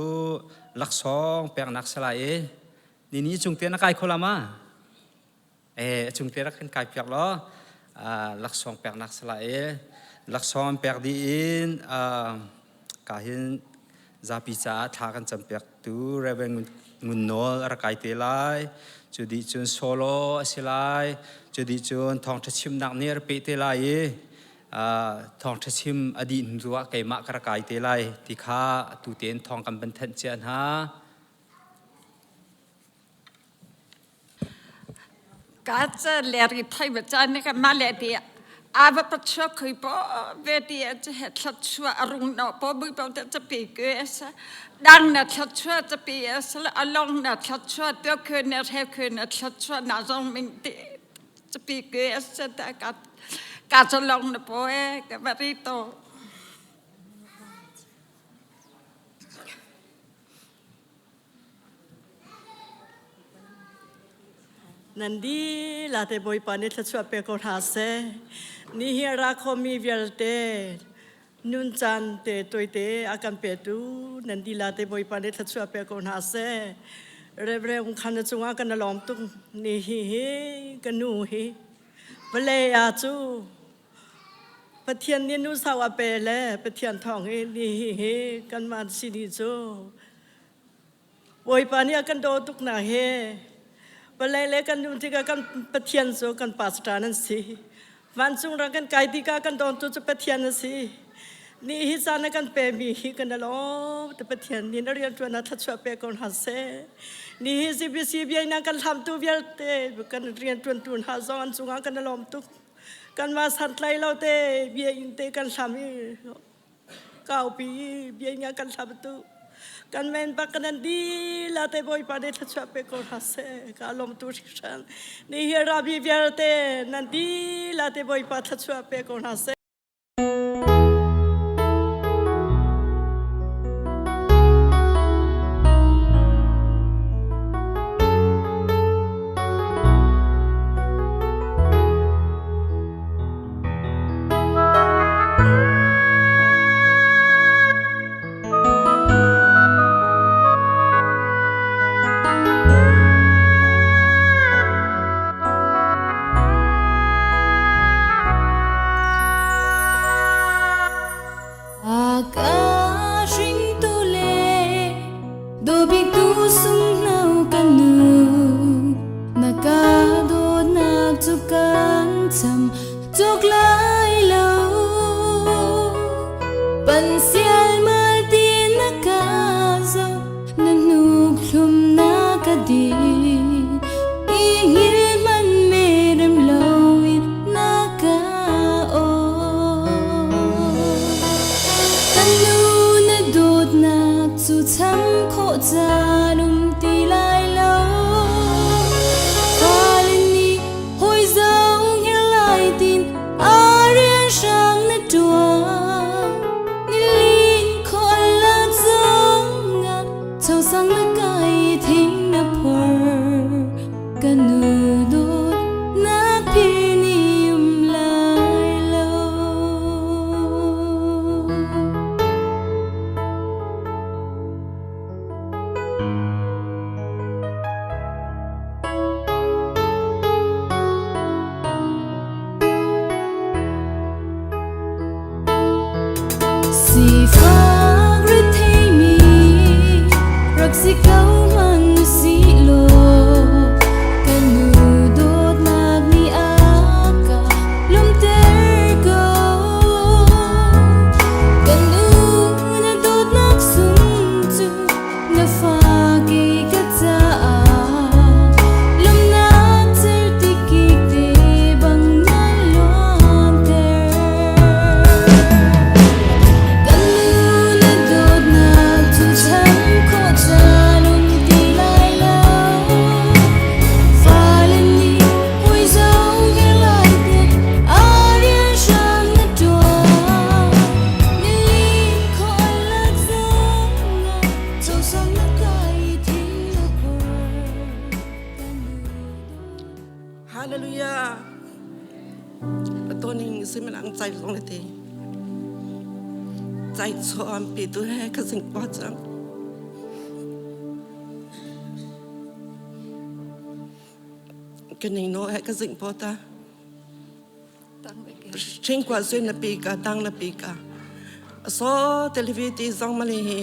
laksawng peknak salai e ni ni cung te na kai kho la ma e cung te rak kan kai piak law laksawng peknak salai e laksawng pek dih in ka hin zapi caah thla kan cam piak tu Reverend Ngun Nawl a rak kai te lai cu dih cun solo a si lai cu dih cun thawngṭha chimnak nih a rak peh te lai i thawngṭha chim a dih hnu ah keimah ka rak kai te lai ti kha tu tein thawng kan van thanh cia hna. Ka ca le ri thai ba cha ne ka ma le ti. Ava pachua khui po ve ti a he thlatchua arung no po bui po te chapi ke asa dang na thlatchua chapi asa along na thlatchua to khue na he khue na thlatchua na zong ming ti chapi ke asa ta ka ka chalong na po e ka bari to. Nan dilah te Bawipa nih thluachuah pe ko hna seh. Ni hi a ra khomi vialte nun caan te tuaite a kan petu nan dilah te Bawipa nih thluachuah pe ko hna seh. Reverend Khan na cungah kan lawm tuk ni hi hi ka nu hi vawlei ah cu Pathian nih nu sau a pe le Pathian thawng hi ni hi hi kanmah sini cu Bawipa nih a kan daw tuk na he vawlei le kan nun tikah kan Pathian cu kan pastor nan si. Vancung ram kan kai tikah kan dawntu cu Pathian a si. Ni hi caan a kan pemi hi kan lawm te Pathian nih na rianṭuan ah thluachuah pe ko hna seh. Ni hi CBC biaknak kan hlamtu vialte kan rianṭuantu hna zong an cungah kan lawm tuk. Kanmah santlai lo te bia in te kan hlam i kaupi i bia in kan hlam tu kan men bak kan di la te bawipa nih thluachuah pe ko hna seh ka lawm tu hringhran ni hi rabi vialte nan di la te bawipa thluachuah pe ko hna seh. Ka hringtu le dawbiktu sunghno ka nu na ka dawtnak cu kan cham cawk lai lo. Pan sialmal ti na ka zoh na hnuk thlum na ka din i hngilh hmanh merem loin na ka aw. Kan nu na dawtnak cu cham khawh caan um ti lai lo. Fale nih hawi zong hngilh lai tin a rian hrang na ṭuan. Nilin khawh lak zongah chosang na kai thing na phor. Ka nu dawt na phir ni um lai lo. Sifak retheimi rak si ko hmanh usih law kan nu dawtnak nih a ka lawmhter ko. Kan nu na dawtnak sung cu na fa kei ka caah lawmhnak cerhti kik te bang na luanter. Kan nu na dawtnak cu cham khawh caan um ti lai lo. Fale nih hawi zong he lai te a rian hram na ṭuan. Nilin khawh lak zongah chosang na kai thing na phor. Kan nu Hallelujah. Atoning simanang cai zong le te. Cai chuam pi tu he ka sing pa chang. Ka ning no he ka zing po ta. Ching kwa sui na pi ka tang na pi ka. So televi ti zong mali hi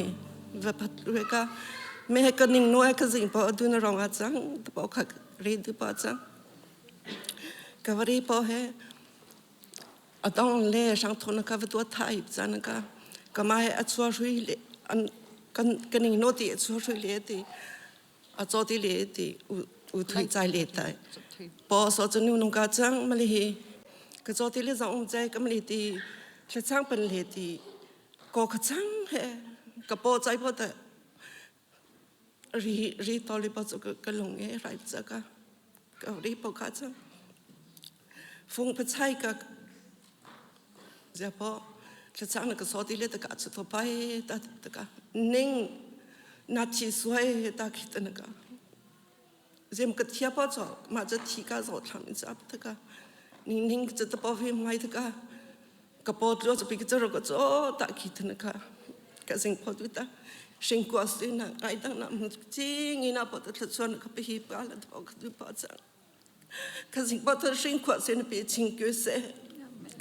va phat lue ka. Me he ka ning no he ka zing po du na rong a chang. Po kha ri du po chang. Ka vari po he a dong le sang thon ka va tua thai chan ka ka mai a chua hrui le an kan kaning no ti a chua hrui le ti a cho ti le ti u u thui chai le tai po so chu nu nung ka chang mali hi. Ka cho ti le zong um chai ka mali ti thlachang pan le ti ko ka chang he ka po chai po ta ri ri to li po chu ka lung e rai cha ka ka ri po ka chang fung pa chai ka zia po thlachang na ka so ti le ta ka chu to pai ta ta ka ning na chi suai ta khi ta na ka Zem ka thia pa cho ma cha thi ka zo thlam in cha ta ka ning ning cha ta pa vi mai ta ka ka po tlo cha pi ka cha ro ka cho ta khi than ka ka sing pho tu ta sing kwa si na ai dang na mu chi ngi na po ta thla chuan ka pi hi pa la tho ka tu pa cha ka sing pa ta sing kwa si na pi ching kyu se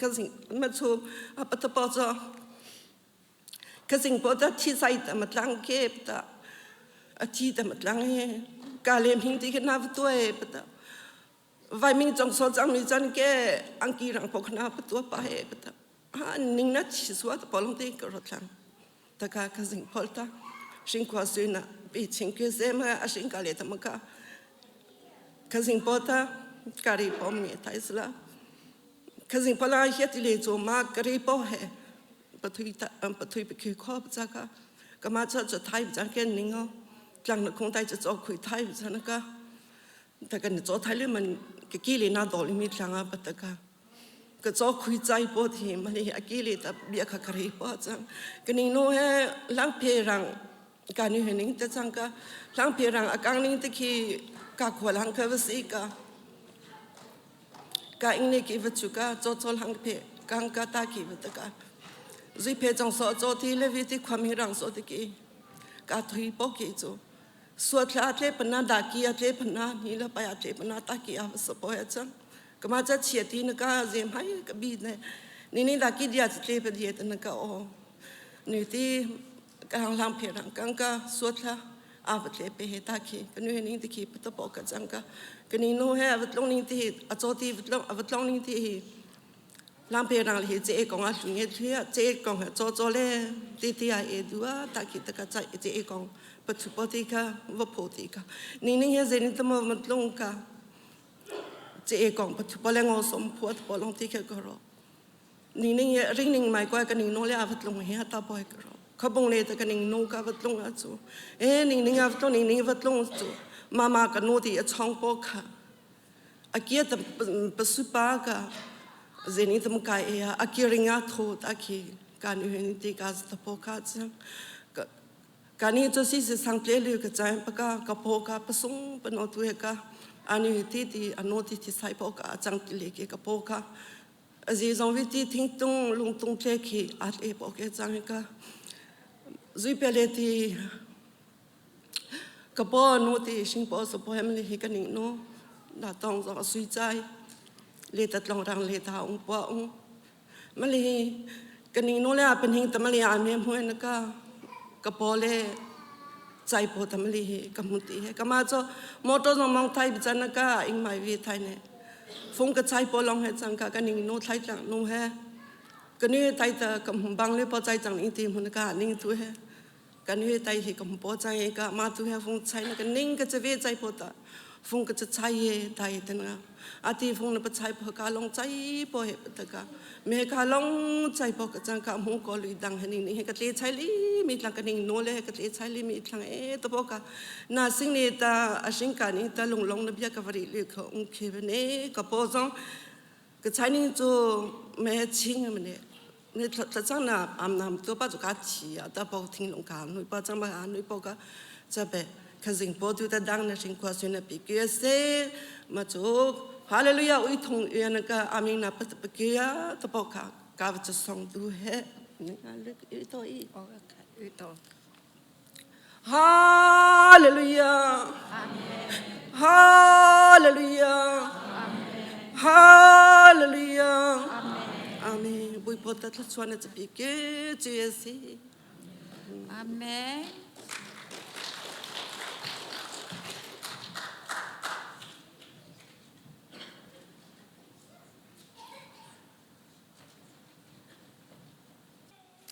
ka sing ma chu a pa ta pa cha Ka sing po ta thi sai ta ma tlang ke ta a thi ta ma tlang he ka lem hing ti na va tuai pa ta vai ming chong so chang mi chan ke ang ki rang po khna pa tua pa he pa ta ha ning na chi suwa ta polong te ka ro tlang ta ka ka sing phol ta sing kwa su na pi ching ke se ma a sing ka le ta ma ka ka sing po ta ka ri pom ni tai sla ka sing pala hiat ti le cho ma ka ri po he 不推他，不推不去靠不这个，干嘛这这太不讲跟人哦，讲了空带就做亏太不那个，他跟你做太你们给给你那道理没讲啊不得个。个做亏在波提嘛你阿给你的别卡卡里波讲，跟你弄嘿浪皮让，干你很宁的讲个，浪皮让阿刚宁的去，噶可浪可不是一个。 ka ing ki va chu ka cho cho lang phe kang ka ta ki va ta ka zui phe chong so cho thi le vi ti khwam hi rang so ti ki ka thui po ki chu suat thla tle pana da ki a tle pana ni la pa ya tle pana ta ki a so po ya chang kama cha chia ti na ka zem hai ka bi ne ni ni da ki dia tle pa dia ta na ka o ni ti ka hang lang phe rang kang ka suat thla a va tle pe he ta khi ka nu he ning ti khi pa ta po ka chang ka ka ni nu he a va tlong ning ti hi a cho ti va tlong a va tlong ning ti hi lam pe rang hi che kong a hlung he thia che kong ha cho cho le ti ti a e dua ta khi ta ka cha che kong pa chu po ti ka va pho ti ka ni ning he ze ni ta mo ma tlong ka che kong pa chu po le ngo som phuat po long ti kha ko ro 你那个人宁买过个宁弄了不弄he ta boy个咯，可崩嘞这个宁弄个不弄啊做，哎宁宁啊不弄宁宁不弄做，妈妈个弄的一唱歌卡，阿记得不不是八个，人宁怎么改呀？阿记人家头阿记，干女人的个是他婆卡子，个干你就是是上街里个在不个个婆卡不送不弄对个，阿女弟弟阿诺弟弟才婆卡长的个个婆卡。Azi zong vi ti thing tung lung tung tle khi at e po ke chang ka zui pe le ti ka po nu ti sing po so po hem le hi ka ning nu na tong zo sui chai le ta tlong rang le ta ung po ung ma le ka ning nu le a pen hing ta ma le a me mu na ka ka po le chai po ta ma le hi ka mu ti he ka ma cho motor zong mong thai bi chan na ka ing mai vi thai ne Fung ka chai po long he chang ka ka ning no thai tlang no he ka ni tai ta kam bang le po chai chang ning ti mun ka ning tu he ka ni tai hi kam po chai ka ma tu he fung chai na ka ning ka chave chai po ta fung ka chai ye tai tan nga ati fung na pa chai po ka long chai po he ta ka me ka long chai po ka chang ka mu ko lui dang he ning ning he ka tle chai li mi tlang ka ning no le he ka tle chai li mi tlang e to po ka Na sing ni ta a sing ka ni ta lung long na bia ka vari le kho ung khe ba ne ka po zong ka chai ning chu me ching ma ne ne tla tla chang na am nam to pa chu ka chi a ta po thing long ka nui pa chang ma a nui po ka cha be ka jing po tu ta dang na sing kwa su na pi ke se ma chu hallelujah ui thong ue na ka aming na pa pa ke ya ta po ka ka va chu song tu he ni a le i to i i to Hallelujah. Hallelujah. Hallelujah. Amen. Bawipa ta thluachuah na capi ke cu a si. Amen.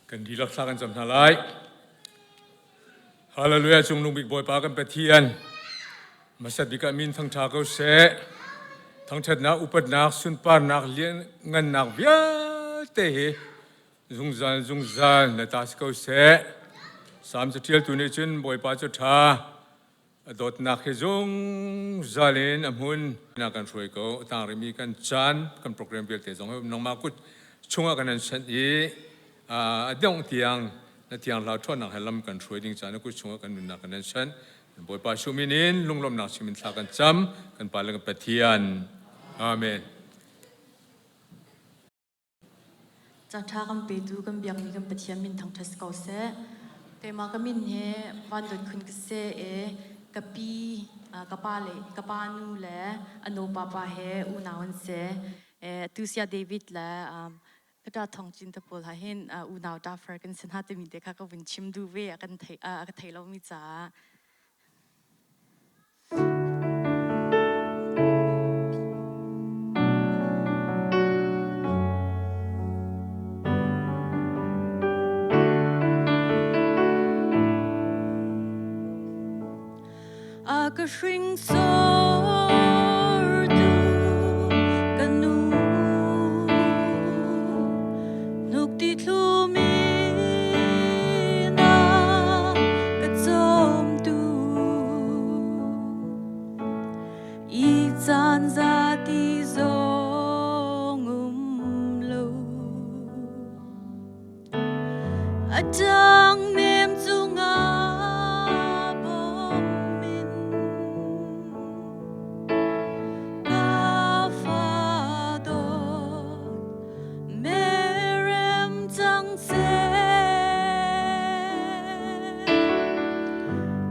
Kan dihlak thla kan cam hna lai. Hallelujah cungnung bik Bawipa kan Pathian. Hmasa bik ah min thangṭha ko seh. Thangṭhatnak, upatnak, sunparnak, lianngannak vialte hi zungzal zungzal na ta si ko seh. Salm caṭialtu nih cun Bawipa cu ṭha, a dawtnak hi zungzal in a hmun. Na kan hruai ko, a tang rihmi kan caan, kan program vialte zong hi nangmah kut chungah kan an sanh i a dongh tiang na thiang hlau ṭhawnnak he lam kan hruai ding caan na kut chungah kan nunnak kan an sanh. Bawipa Jesuh min in lunglawmhnak chim in thla kan cam, kan Pa le kan Pathian. Amen. Caṭha kan petu kan biakmi kan Pathian min thangṭhat si ko seh. Keimah ka min he van dawt khun ka si i ka pi, ka pa le ka pa nu le a nu papa he unau an si. Tu sia David le ka ṭa Thawng Cin te pawl ha hin unau ṭafar kan si hna timi te kha ka vun chim duh ve a kan thei a ka thei lomi caah. A ka hringsortu ka nu nuk ti thlumi na ka cawmtu i caan zati zong um lo a ṭang nem cungah bawm in ka fa dawt merem cang seh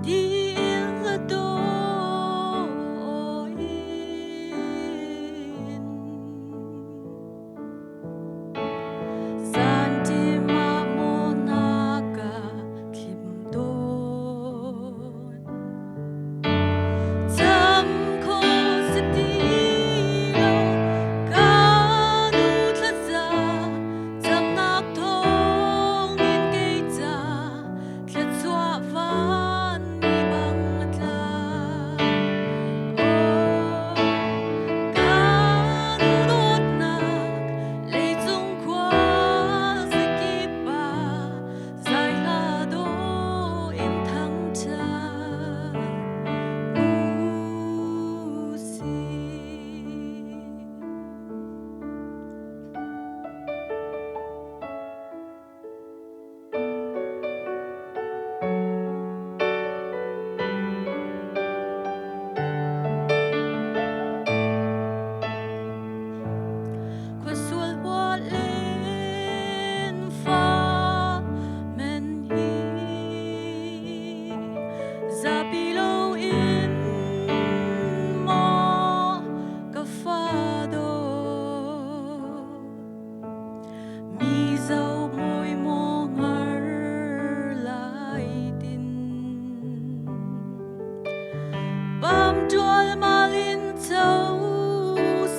tiin la dawi in. Thluachuah van mi bang a tla. Aw, kan dawtnak leicung khua zakip ah zai hla dawh in thangṭhat u sih. Khuasul len fa men hi zapi lo in maw ka fa dawt. Mi zo mawi maw ngar lai tin Pam tual malin cho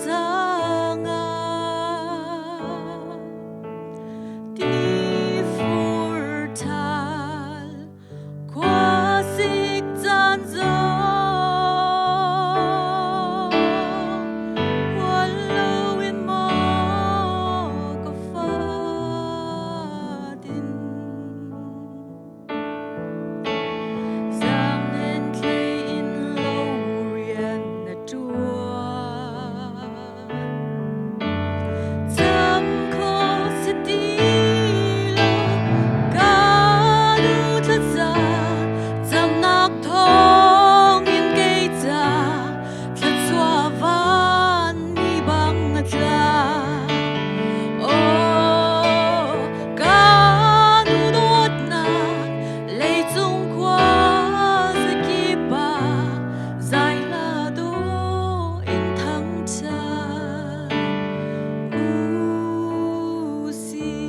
sanga Ti fur thal khua sik caan zong hual loin maw ka fatin Zaangnen thlei in lo rian na ṭuan. Cam kho si ti lo ka nu thlaza camnak thawng in kei ca thluachuah van mi bang a tla. Aw, ka nu dawtnak leicung khua zakip ah zai hla dawh in thangṭhat u sih.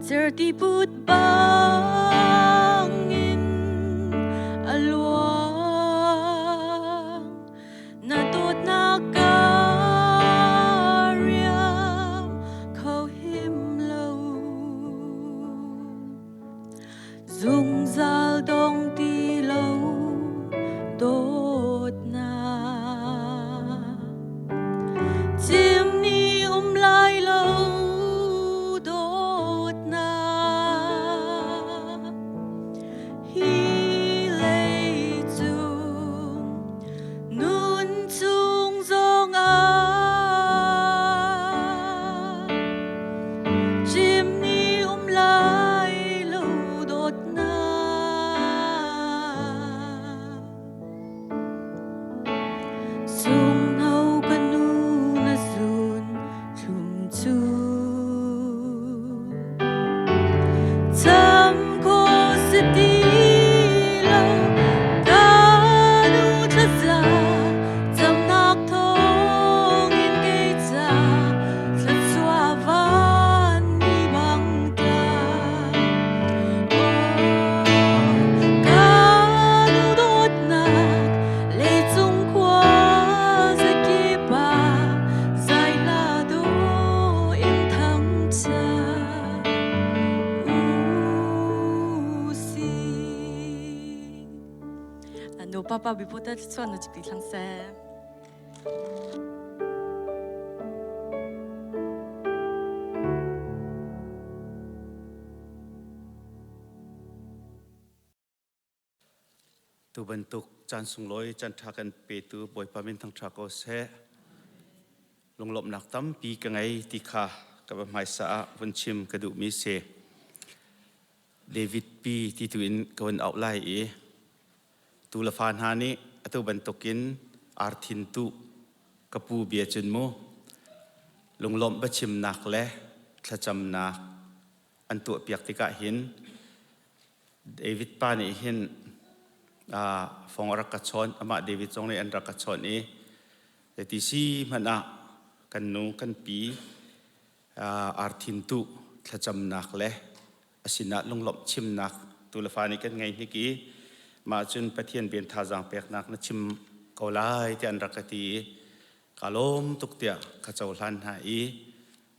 Certi put bangin a luang. Dawtnak Chim ni um lai lo dawtnak Hi lei cung nun chung zongah Chim ni um lai lo dawtnak. Sungno ka nu na zun thlum cu Cham ko si ti lo ka nu thlaza camnak thawngin kei ca thluachuah van mi bang tla. Ka nu dawtnak leicung khua zakip ah zaihla dawh in thangchiat u sih. Nu papa bipu te chuan na chipi thlang seh. Tu bantuk caan sunglawi caan ṭha kan petu Bawipa min thangṭha ko seh. Lunglawmhnak tampi ka ngei ti kha ka va hmaisa ah vun chim ka duhmi si. David pi ti tu in ka vun auh lai i tu le fa hna nih atu bantukin arthin tu ka pu bia cun mu lunglawmh biachimnak le thlacamnak an tuahpiak tikah hin David pa nih hin fong a rak ka chawnh amah David zong nih an rak ka chawnh i zeiti si hmanh ah kan nu kan pi arthin tu thlacamnak le a sinah lunglawmh chimnak tu le fa nih kan ngei hnik i mah cun Pathian bian thazaang peknak na chim ko lai tiah an rak ka ti i ka lawm tuk tiah ka cohlan hna i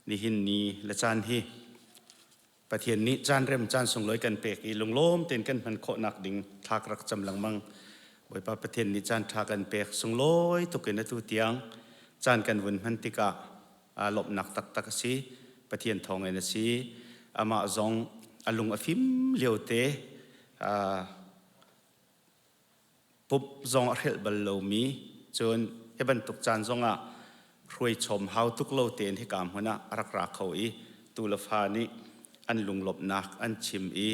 nihin ni le caan hi Pathian nih caan rem caan sunglawi kan pek i lunglawm tein kan hman khawhnak ding thla ka rak cam lengmang. Bawipa Pathian nih caan ṭha kan pek sunglawi tuk in atu tiang caan kan vun hman tikah aa lawmhnak taktak a si. Pathian thawngin a si. Amah zong a lung a fim lio te pumh zong a hrelh bal lomi cun hi bantuk caan zongah hruai chom hau tuk lo tein hika hmun ah a rak ra kho i tu le fa nih an lunglawmhnak an chim i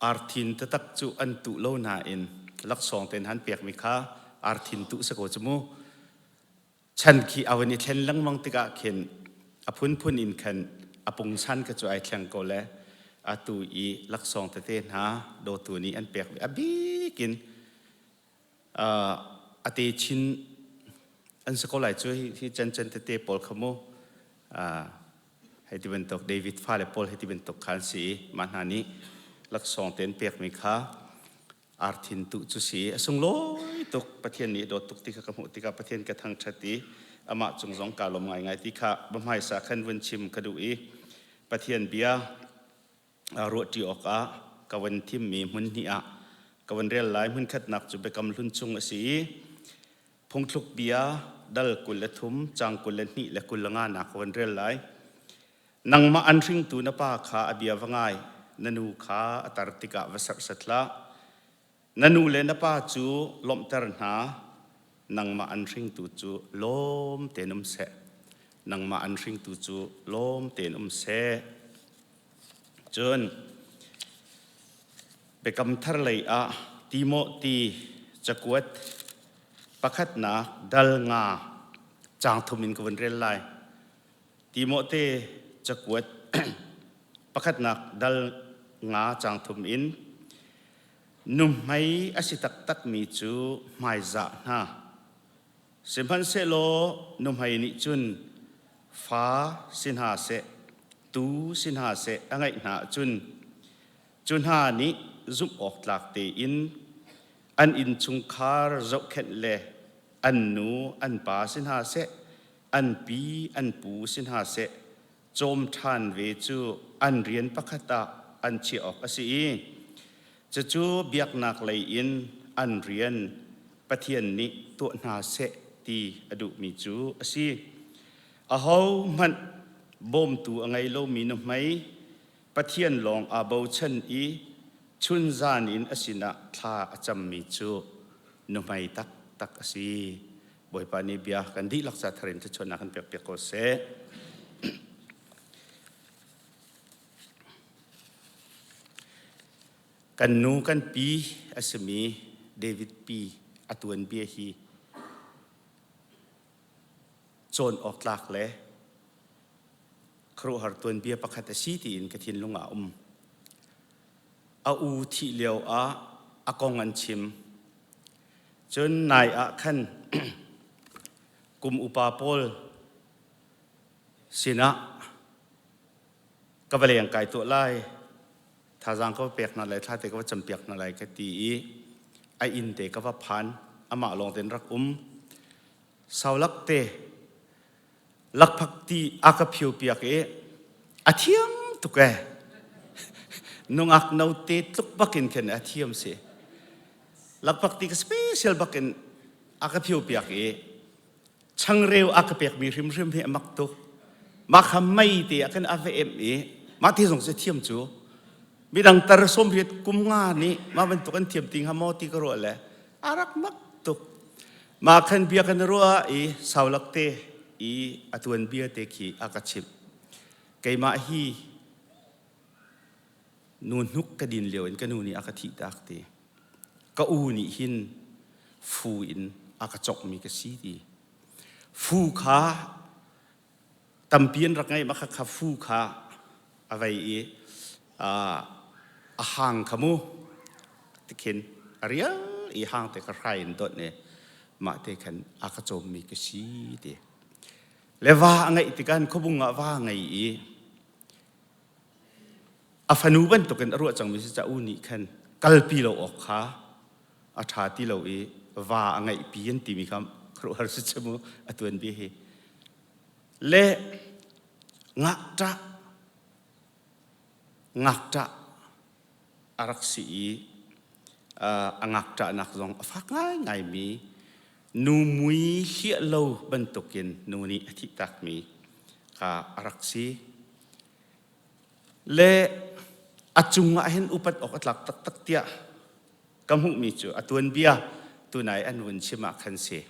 arthin taktak cu an tuh lo nain laksawng tein han pekmi kha arthin tuh si ko cu mu. Chan khi a van i thlen lengmang tikah khin a phunphun in khan a pungsan ka cu ai thleng ko le atu i laksawng tete hna dawtu nih an pek a bik in a te chin an si ko lai cu hi chan chan tete pawl kha mu hei ti bantuk David fale pawl hei ti bantuk kha an si i mah hna nih laksawng te an pekmi kha arthin tu cu si a sunglawi tuk. Pathian nih dawt tuk ti kha ka hmuh tikah Pathian ka thangṭhat i amah cung zong kaa lawm ngaingai ti kha hmaisa khan vun chim ka duh i Pathian bia ruahṭi awkah ka van thimmi hmun hnih ah ka van rel lai. Hmun khatnak cu Biakam Hlun chung a si i Phungthluk bia dal 23 caang 22 le 25 nak ka van rel lai. Nangmah an hringtu na pa kha a bia va ngai, na nu kha a tar tikah va serhsat hlah. Na nu le na pa cu lawmhter hna, nangmah an hringtu cu lawm tein um seh. Nangmah an hringtu cu lawm tein um seh. Cun Biakam Thar lei ah Timote cakuat pakhatnak dal nga caang thum in ka vun rel lai. Timote cakuat pakhatnak dal nga caang thum in nuhmei a si taktakmi cu hmaizah hna. Sihmanhsehlaw nuhmei nih cun fa si hna seh, tuu si hna seh a ngeih hna ahcun cu hna nih zumh awk tlak tein an innchungkhar zohkhenh le an nu an pa si hna seh, an pi an pu si hna seh cawm ṭhan ve cu an rian pakhat ah an chiah awk a si i cucu biaknak lei in an rian Pathian nih tuah hna seh ti a duhmi cu a si. Ahohmanh bawmtu a ngei lomi nuhmei Pathian lawng aa bochan i chunzan in a sinah thla a cammi cu nuhmei taktak a si. Bawipa nih bia kan dihlak ca thar in thluachuahnak kan pekpiak ko seh. Kan nu kan pi a simi David pi a tuanbia hi cawn awk tlak le khuaruahhar tuanbia pakhat a si tiin ka thinlung ah a um. A u thih lio ah a kong an chim. Cun nai ah khan kum upa pawl sinah ka va leng kai tuah lai thazaang ka va pek hna lai thla te ka va campiak hna lai ka ti i a inn te ka va phan amah lawng ten rak um saulak te lakphak ti a ka phio piak i a thiam tuk e nungak no te tluk bakin khin a thiam si lakphak ti ka special bakin a ka phio piak i changreu a ka pekmi hrimhrim hi a mak tuk. Mah kha mei te ah khan a va em i mah te zong cu thiam cu midang tar sawmriat kum nga nih mah bantuk an thiam ti hnga maw ti ka ruah le a rak mak tuk. Mah khan bia kan ruah i saulak te i a tuan bia te khi a ka chimh. Keimah hi nu hnuk ka din lio in ka nu nih a ka thih tak ti. Ka u nih hin fu in a ka cawkmi ka si ti. Fu kha tampi an rak ngeih ma kha fu kha a vei i a hang kha mu tikhin a rial i hang te kha hrai in dawt ne mah te khan a ka cawmmi ka si ti. Le va a ngeih tikah khuabung ah va ngei i A fanu bantukin a ruah cangmi si ca u nih khan kalpi lo awk kha a ṭha ti lo i va a ngeihpi an timi kha khuaruahhar si cu mu a tuanbia hi. Le ngakṭah ngakṭah a rak si i a ngakṭahnak zong a fak ngaingaimi nu mui hliah lo bantukin nu nih a thihtakmi kha a rak si. Le a cungah hin upat awk a tlak taktak tiah ka hmuhmi cu a tuanbia tunai an vun chim ah khan si.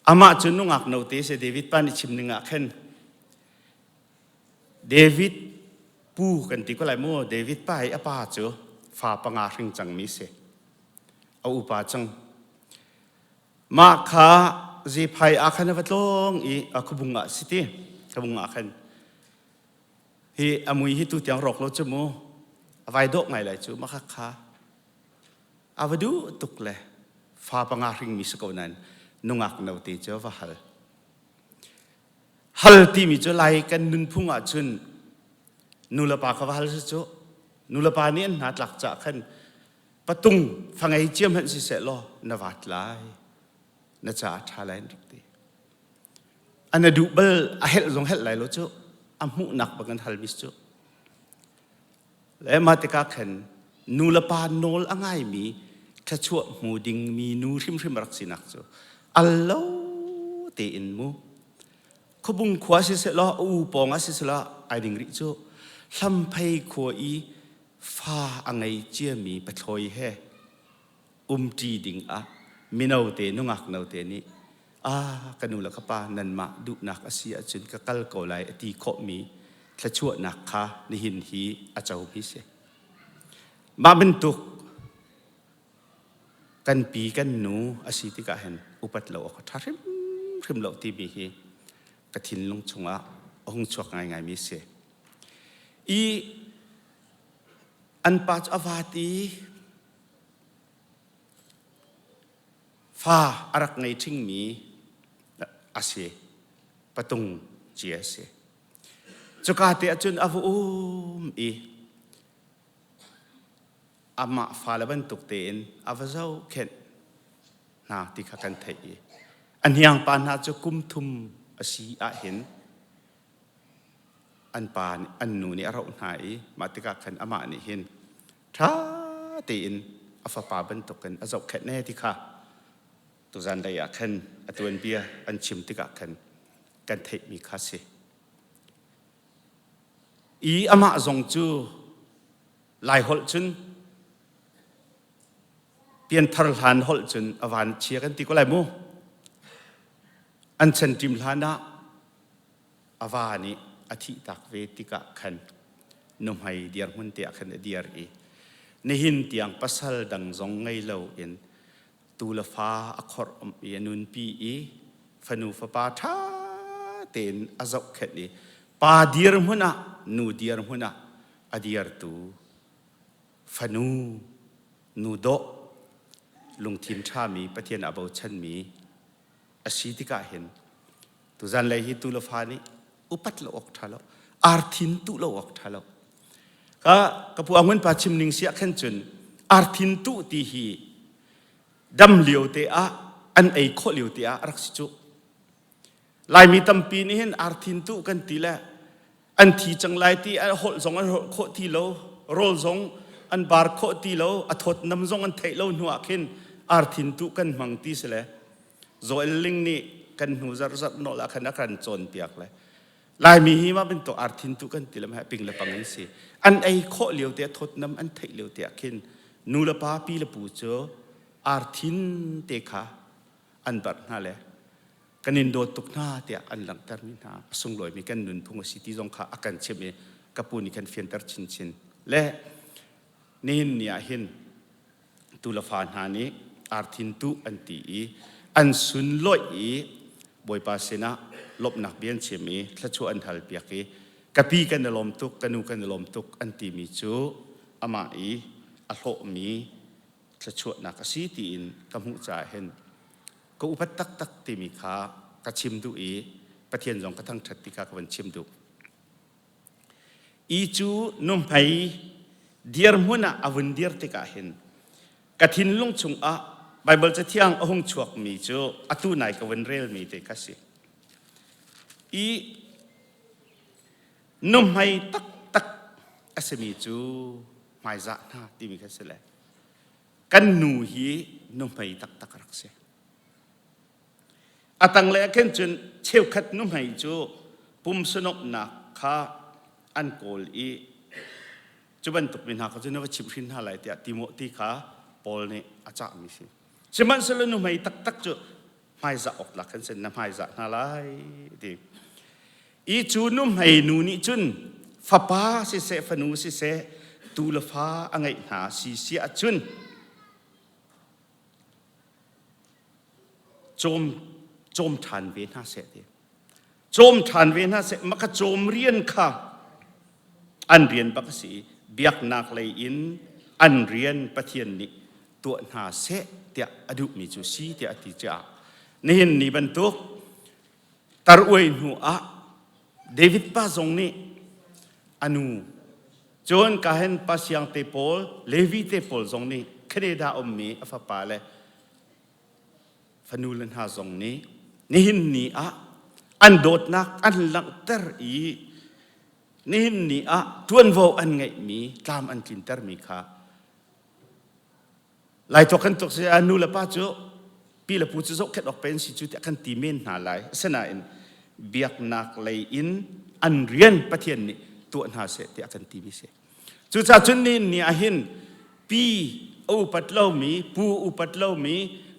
Amah cu nungak note si David pa nih chim ning ah khan David pu kan ti ko lai mu David pa i a pa cu fa panga hring cangmi si. A upa cang. Mah kha Zephai ah khan a va tlawng i a khuabung ah si ti khuabung ah khan hi a mui hi tu tiang rawk lo cu mu a vai dawh ngai lai cu mah kha kha a va duh tuk le fa panga hringmi si ko nain nungak note cu a va hal hal timi cu lai kan nunphung ah cun nulepa kha va hal si cu nulepa nih an hna tlak cah khan patung fangei cia hmanh siseh law na vat lai na caah ṭha lai an rak ti ana duh bal a helh zong helh lai lo cu a hmuhnak bang an hal mis cu le mah tikah khan nu le pa nawl a ngaimi thluachuah hmu dingmi nu hrimhrim rak sinak cu al lo tein mu khuabung khua siseh law a u pawng ah siseh law ai ding rih cu hlamphei khua i fa a ngei ciami pathlawi he umṭi dingah mino te nungak no te nih ah ka nu le ka pa nanmah duhnak a si ahcun ka kal ko lai a ti khawhmi thluachuahnak kha nihin hi a comi si. Mah bantuk kan pi kan nu a si tikah hin upat lo awk a ṭha hrimhrim lo timi hi ka thinlung chungah a hung chuak ngaingaimi a si. I an pa cu a vat i fa a rak ngei ṭhingmi a si. Patung cia a si. Cuka te ahcun a va um i amah fale bantuk tein a va zohkhenh hna ti kha kan theih i a hniangpa hna cu kum thum a si ahhin an pa nih an nu nih a roh hna i mah tikah khan amah nih hin ṭha tein a fapa bantukin a zohkhenh ne ti kha. Tuzan lei ah khan a tuanbia an chim tikah khan kan theihmi kha si. I amah zong cu Laiholh cun pianthar hlan holh cun a van chia kan ti ko lai mu. An chan ṭim hlan ah a va nih a thihtak ve tikah khan nuhmei dirhmun te ah khan a dir i nihin tiang pasal dang zong ngei lo in tu le fa a khorh i a nunpi i fanu fapa ṭha tein a zohkhenh i pa dirhmun ah nu dirhmun ah a dirtu fanu nu dawh lungthin ṭhami Pathian a bochanmi a si tikah hin tuzan lei hi tu le fa nih upat lo awk ṭha lo arthin tuh lo awk ṭha lo ka ka pu Angun pa chim ning si ah khan cun arthin tuh ti hi dam lio te ah an ei khawh lio te ah rak si cu Laimi tampi nih hin arthin tuh kan ti le an thi cang lai ti a holh zong an holh khawh ti lo rawl zong an bar khawh ti lo a thawt nam zong an theih lo hnu ah khin arthin tuh kan hmang ti si le Joel Ling nih kan hnu zarh zarh nawl ah khan a kan cawnpiak le Laimi hi mah bantuk arthin tu kan ti le mah ping le pang an si. An ei khawh lio te thawt nam an theih lio te ah khin nu le pa pi le pu cu arthin te kha an barh hna le kan in dawt tuk hna tiah an langhter mi hna a sunglawi mi kan nunphung a si ti zong kha a kan chimh i ka pu nih khan fianter chinchin le nihin ni ah hin tu le fa hna nih arthin tuh an ti i an sunlawih i Bawipa sinah lawmhnak bia an chim i thluachuah an hal piak i ka pi kan i lawm tuk ka nu kan i lawm tuk an timi cu amah i a hlawhmi thluachuahnak a si tiin ka hmuh caah hin ka upat taktak timi kha ka chim duh i Pathian zong ka thangṭhat ti kha ka van chim duh. I cu nuhmei dirhmun ah a vun dir tikah hin ka thinlung chungah Baibal Cathiang a hung chuakmi cu atu nai ka vun relmi te kha si. I nuhmei taktak a simi cu hmaizah hna timi kha si le kan nu hi nuhmei taktak a rak si. A tanglei ah khin cun cheukhat nuhmei cu pumsanawmhnak kha an kawl i cu bantuk mi hna kha cu na va chimh hrin hna lai tiah Timothy kha Paul nih a cahmi si. Sihmanhsehlaw nuhmei taktak cu hmaizah awk tlak khan sin na hmaizah hna lai ti. I cu nuhmei nu nih cun fapa siseh fanu siseh tu le fa a ngeih hna si si ahcun cawm cawm ṭhan ve hna seh ti cawm ṭhan ve hna seh maka cawm rian kha an rian bak a si i biaknak lei in an rian Pathian nih tuah hna seh tiah a duhmi cu si tiah a ti caah nihin ni bantuk tar uai hnu ah David pa zong nih a nu cun kahen pa siang te pawl Levi te pawl zong nih Canada ummi a fapa le fanu le hna zong nih nihin ni ah an dawtnak an langhter i nihin ni ah ṭuanvo an ngeihmi tlam an tlintermi kha Laithuak kan tuk si nu le pa cu pi le pu cu zohkhenh awk pen si cu tiah kan ti men hna lai asinain biaknak lei in an rian Pathian nih tuah hna seh tiah kan timi si Cucaah cun ni ni ah hin pi a upat lomi, pu upat lomi,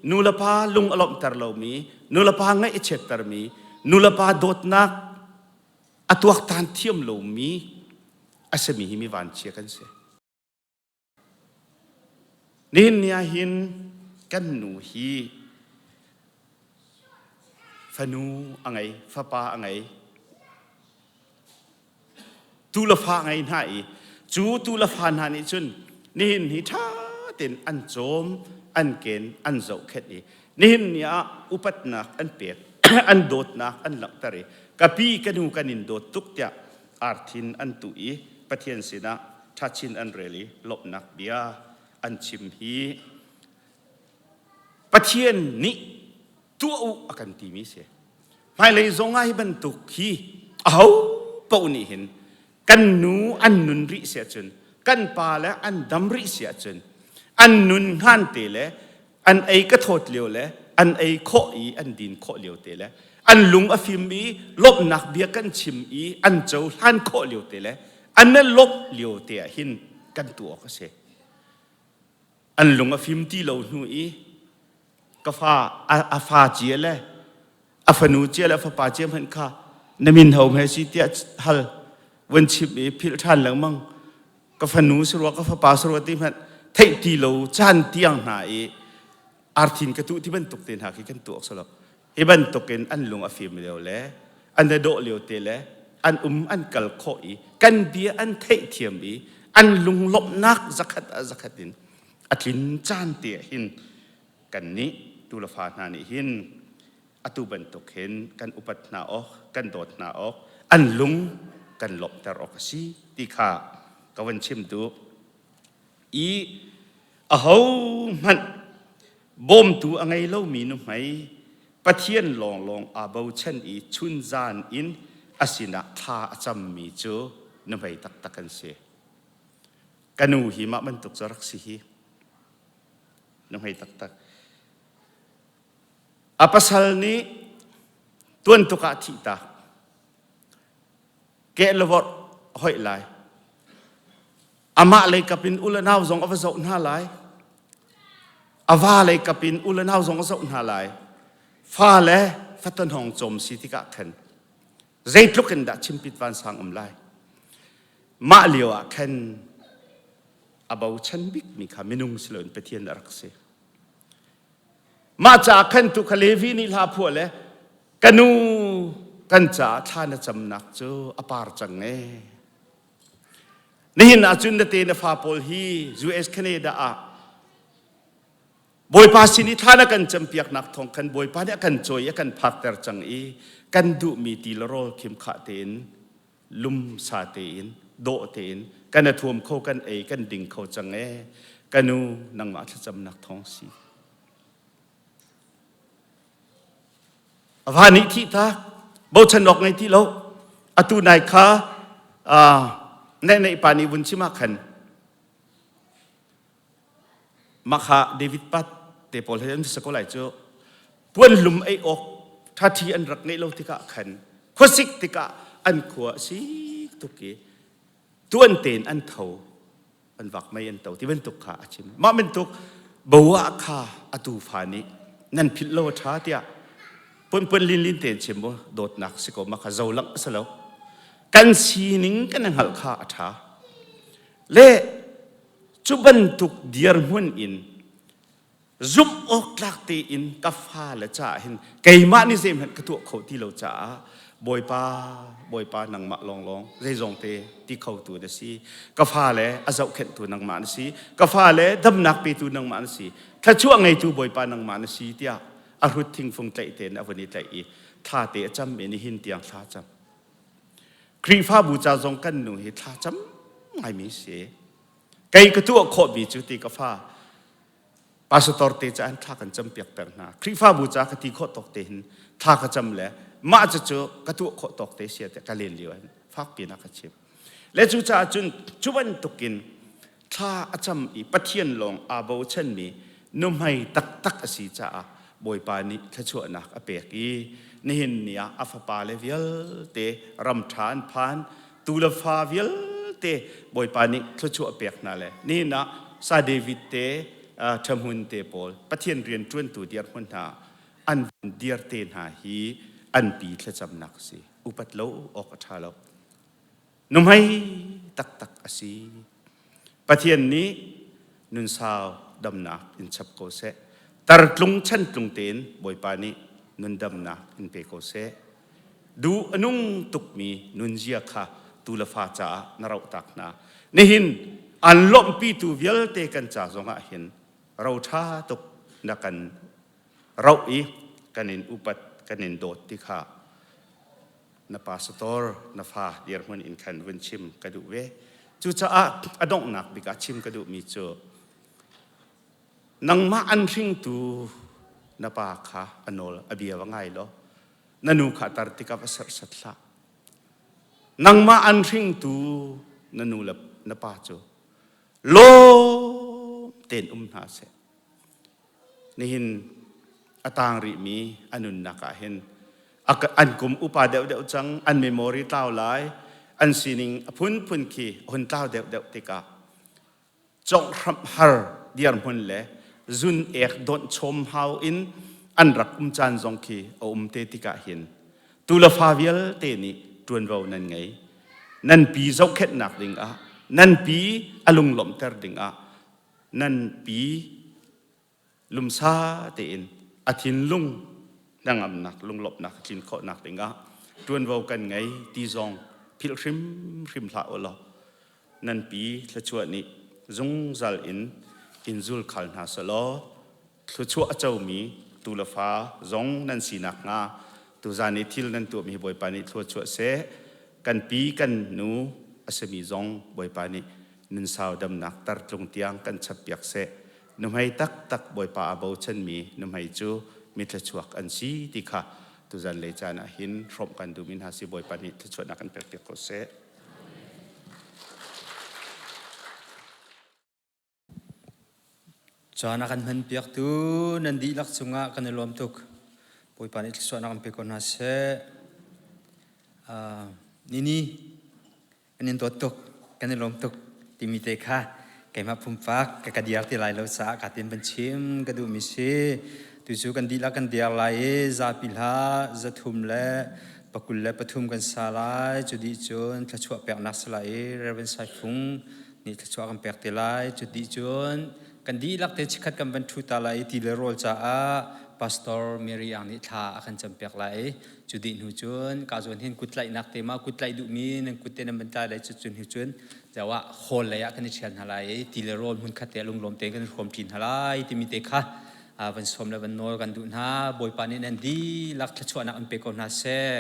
nu le pa lung a lawmhter lomi, nu le pa ngaih a chiattermi, nu le pa dawtnak a tuaktan thiam lomi a simi hi mi vanchia kan si. Nihin ni ah hin kan nu hi fanu a ngei, fapa a ngei, tu le fa ngei hna i cu tu le fa hna nih cun nihin hi ṭha tein an cawm, an ken, an zohkhenh i nihin ni ah upatnak an pek, an dawtnak an langhter i ka pi ka nu kan in dawt tuk tiah arthin an tuh i Pathian sinah ṭhachin an rel i lawmhnak bia an chim hi Pathian nih tuah u a kan timi si. Hmailei zong ah hi bantuk hi aho paoh nih hin kan nu an nun rih si ahcun kan pa le an dam rih si ahcun an nun hngan te le an ei ka thawt lio le an ei khawh i an din khawh lio te le an lung a fim i lawmhnak bia kan chim i an cohlan khawh lio te le an i lawmh lio te ah hin kan tuah awk a si. An lung a fim ti lo hnu i ka fa a fa cia le a fanu cia le a fapa cia hmanh kha na min ho hme si tiah hal vun chim i philh ṭhan lengmang ka fanu si rua ka fapa si rua ti hmanh theih ti lo caan tiang hna i arthin ka tuh ti bantuk te hna khi kan tuah awk si lo. Hi bantuk in an lung a fim lio le an i dawh lio te le an um an kal khawh i kan bia an theihthiam i an lunglawmhnak zakhat ah zakhat in a tlin caan te ah hin kan nih tu le fa hna nih hin atu bantuk hin kan upat hna awk kan dawt hna awk an lung kan lawmhter awk a si ti kha ka van chim duh i ahohmanh bawmtu a ngei lomi nuhmei Pathian lawnglawng aa bochan i chunzan in a sinah thla a cammi cu nuhmei taktak an si. Ka nu hi mah bantuk cu rak si hi. Nuhmei taktak. A pasal nih tuan tuk ah thih tak. Keh le vorh hoih lai. Amah lei kap in u le nau zong a va zoh hna lai. A va lei kap in u le nau zong a zoh hna lai. Fa le faton hong cawm si tikah khan zeitluk in dah chimpit vansang um lai. Mah lio ah khan a bochan bikmi kha minung si loin Pathian a rak si. Mah caah khan tu kha Levi nih hla phuah le ka nu kan caah thla na camnak cu a par cang ee. Nihin ahcun na te na fa pawl hi US Canada ah Bawipa sin i thla na kan campiaknak thawng khan Bawipa nih a kan cawi a kan phakter cang i kan duhmi ti le rawl khim khah tein lumsa tein dawh tein kan a thuam kho kan ei kan ding kho cang ee ka nu nangmah thlacamnak thawng si. A va nih thih tak bochan awk ngei ti lo atu nai kha neih neih pa nih vun chim ah khan mah kha David pat te pawl he an si ko lai cu puan lum ei awk ṭhaṭhi an rak ngeih lo tikah khan khuasik tikah an khua a sik tuk i tuan tein an tho an vak mei an to ti bantuk kha a chim mah bantuk boah kha a tufa nih nan philh lo a ṭha tiah punpun lin lin tein chim mu dawtnak si ko mah kha zo langh a si lo kan sining kan hngalh kha a ṭha le cu bantuk dirhmun in zumh awk tlak tein ka fale caah hin keimah nih zeihmanh ka tuah kho ti lo caah Bawipa Bawipa nangmah lawnglawng zeizong te ti khotu na si ka fale a zohkhenhtu nangmah na si ka fale damnak petu nangmah na si thluachuah ngeitu Bawipa nangmah na si tiah a hrut thingfung tlaih tein a vun i tlaih i thla te a cam i nihin tiang thla cam Khrihfabu ca zong kan nu hi thla cam ngaimi si kei ka tuah khawhmi cu ti ka fa Pastor te ca in thla kan cam piak peng hna. Khrihfabu ca ka ti khawh tawk te hin thla ka cam le mah cucu ka tuah khawh tawk te sia te ka len lio hin fak piin a ka chim. Le cu caah cun cu bantukin thla a cam i Pathian lawng aa bochanmi nuhmei taktak a si caah Bawipa nih thluachuahnak a pek i nihin ni ah a fapa le vialte ram ṭha an phan tu le fa vialte Bawipa nih thluachuah pek hna le nihin ah Sa David te ṭhahmun te pawl Pathian rian ṭuantu dirhmun hna an dir te hna hi an pi thlacamnak a si upat lo awk a ṭha lo nuhmei taktak a si Pathian nih nunsau damnak in chap ko seh tartlung chantlung tein Bawipa nih nundamnak in pe ko seh duh a nung tukmi nunzia kha tu le fa caah na roh tak hna nihin an lawmhpitu vialte kan ca zongah hin ro ṭha tuk na kan roh i kan in upat kan in dawt ti kha na pastor na fa dirhmun in khan vun chim ka duh ve cucaah a donghnak bik ah chim ka duhmi cu Nangmah an hringtu na pa kha a nawl a bia va ngai law na nu kha tar tikah va serhsat hlah. Nangmah an hringtu na nu le na pa cu lawm tein um hna seh. Nihin A tang rihmi a nunnak ah hin an kum upa deuhdeuh cang, an memory tlau lai, an sining a phunphun khi hun tlau deuhdeuh tikah conghramh har dirhmun le zun ek donh chom hau in an rak um caan zong khi a um te tikah hin tu le fa vialte nih ṭuanvo nan ngei. Nan pi zohkhenhnak dingah, nan pi a lunglawmhter dingah, nan pi lumsa tein a thinlung hnangamnak lunglawmhnak tlin khawhnak dingah ṭuanvo kan ngei ti zong philh hrimhrim hlah u law nan pi thluachuah nih zungzal in in zul khal hna selaw thluachuah a comi tu le fa zong nan si nakhnga tuzan i thil nan tuahmi hi Bawipa nih thluachuah seh. Kan pi kan nu a simi zong Bawipa nih nunsau damnak tartlung tiang kan chappiak seh. Nuhmei taktak Bawipa aa bochanmi nuhmei cu mi thluachuak an si ti kha tuzan lei caan ah hin hrawmh kan duhmi hna si. Bawipa nih thluachuahnak kan pekpiak ko seh. Caan a kan hmanpiaktu nan dihlak cungah kan i lawm tuk. Bawipa nih thluachuahnak an pe ko hna seh. Uh, nini kan in dawt tuk, kan i lawm tuk timi te kha keimah pumpak ka ka diar ti lai lo caah ka tin van chim ka duhmi si. Tu cu kan dihlak kan diar lai i zapi hla 323 kan sa lai. Cu dih cun thluachuah peknak si lai i Reverend Sai Fung nih thluachuah kan pek te lai. Cu dih cun kan dihlak te chikkhat kan van ṭhu ta lai i ti le rawl caah Pastor Mary Ang nih thla a kan campiak lai i cu dih hnu cun ka zawn hin kuttlaihnak te ma kuttlaih duhmi nan kut te nan van tlai lai. Cu cun hnu cun jaw ah hall lei ah kan i ṭhial hna lai i ti le rawl hmun khat te lunglawm tein kan i hrawm ṭi hna lai timi te kha van sawm le van nawl kan duh hna. Bawipa nih nan dihlak thluachuahnak an pe ko hna seh.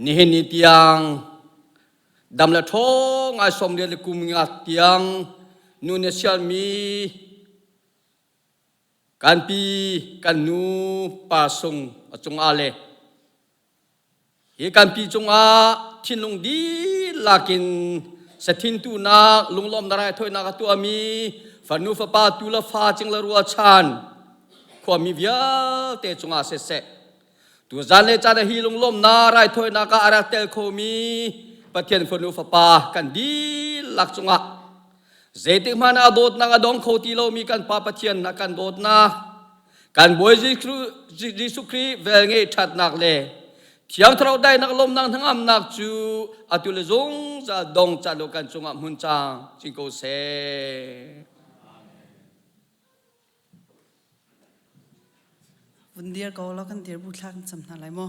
Nihin ni tiang dam le ṭhawng ai som le kum nga tiang nu ne sialmi Kan pi kan nu pa sung a cungah le hi kan pi cungah thinlung dihlak in sathin tuhnak lunglawmnak raithawinak a tuahmi fanu fapa tu le fa cingla rualchan khuami vialte cungah siseh tuzan le caan hi lunglawmnak raithawinak ah a rak tel khomi Pathian fanu fapa kan dihlak cungah Zeitik hmanh ah dawtnak a dong kho ti lomi kan Pa Pathian na kan dawtnak, kan Bawi Jesuh Khrih velngeih ṭhatnak le Thiang Thlarau daihnak lawmnak hnangamnak cu atu le zungzal dong cat lo kan cungah hmun cang chin ko seh. Vun dir ko law kan dir bu thla kan cam hna lai mu.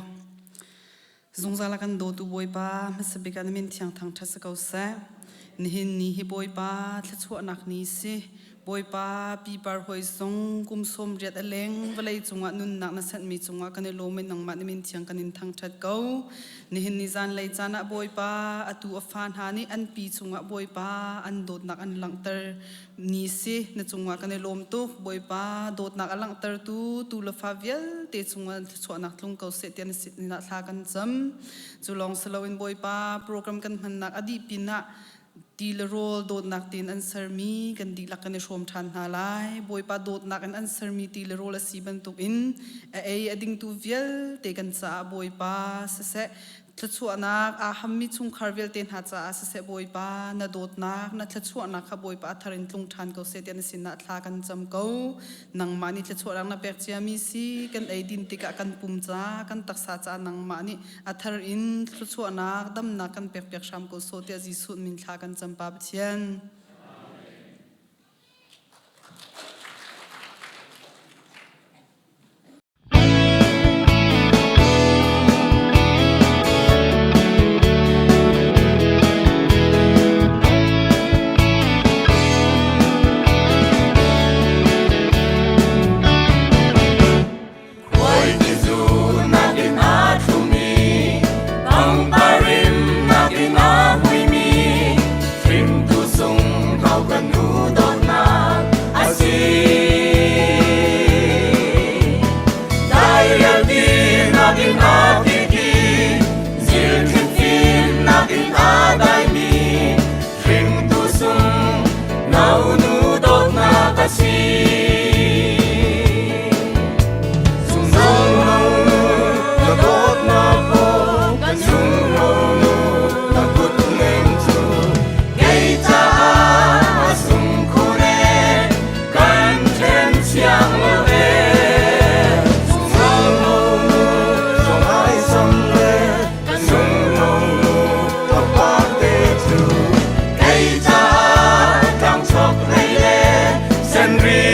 Zungzal a kan dawtu Bawipa, hmasa bik ah na min thiang thangṭhat si ko seh. Nihin ni hi Bawipa thluachuahnak ni si. Bawipa pipar hoi zong kum 80 a leng vawlei cungah nunnak na senhmi cungah kan i lawm i nangmah na min thiang kan in thangṭhat ko. Nihin ni zanlei caan ah Bawipa atu a fa hna nih an pi cungah Bawipa an dawtnak an langhter ni si na cungah kan i lawm tuk. Bawipa dawtnak a langhtertu tu le fa vialte cungah thluachuahnak tlung ko seh tiah na sinah thla kan cam. Cu lawng si loin Bawipa program kan hmannak a dih pinah ti le rawl dawtnak tein an sermi kan dihlak kan i hrawm ṭhan hna lai. Bawipa dawtnak in an sermi ti le rawl a si bantukin a ei a dingtu vialte kan caah Bawipa siseh thluachuahnak aa hammi chungkhar vialte hna caah siseh Bawipa na dawtnak na thluachuahnak kha Bawipa a thar in tlung ṭhan ko seh tiah na sinah thla kan cam ko. Nangmah nih thluachuahnak na pek ciami si kan ei din tikah kan pum ca kan taksa caah nangmah nih a thar in thluachuahnak damnak kan pekpiak hram ko sawh tiah Jesuh min thla kan cam Pa Pathian. Khuaitizu nakin aa thlumi, pangpar rim nakin aa huimi, hringtu sung hau kan nu dawtnak a si. Dairial ti nakin aa tiki, zilthin fim nakin aa daimi, hringtu sung naunu dawtnak a si. Na dawtnak aw kan sunglawi na kut nem cu kei caah a sung khun ee kan ṭhen siang lo ee sunglawi sung ai sam le kan sunglawi ka parte cu kei caah tlangchok hlei le senri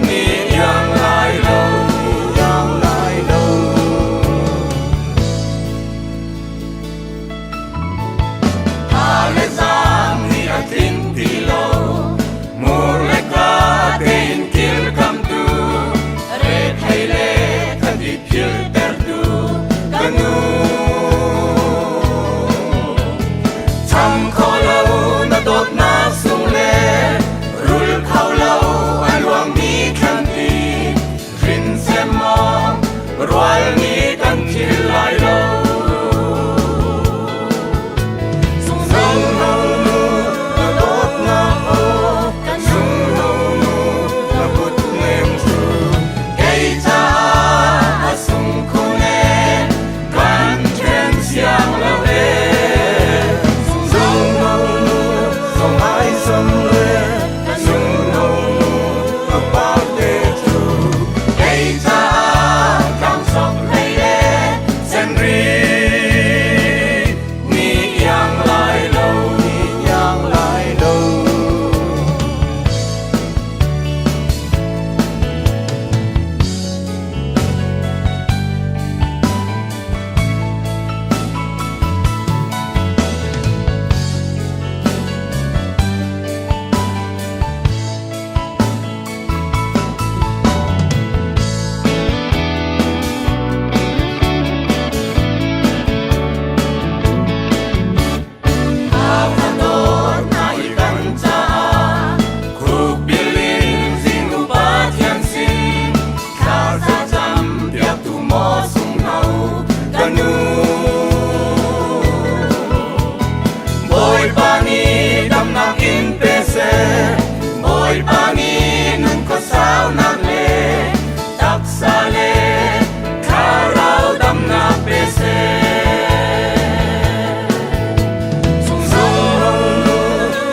ni iang lai lo iang lai lo. Tha le zaang nih a tling ti lo, mur le ka tein kilkamtu, rethei le kan i philtertu ka nu. Cham kho lo na dawtnak sung le rul kho lo a luangmi thlanti hrin sem maw rual nih kan thil lai lo. Sungno nu na dawtnak aw kan sungno nu na kut nem cu kei caah a sung khun ee kan ṭhen siang lo ee sungno nu sung ai sam le sungno nu ka parte cu kei caah tlangsok hlei le senri ni iang lai lo ni iang lai lo. Bawipa nih damnak in pe seh, Bawipa nih nun khuasaunak le taksa le thlarau damnak pe seh. Sunglawi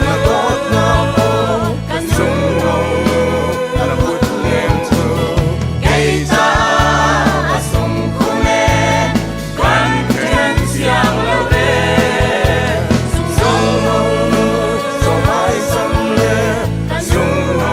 na dawtnak aw kan sunglawi na kut nem cu kei caah a sung khun ee kan ṭhen siang lo ee sunglawi sung ai sam le sunglawi.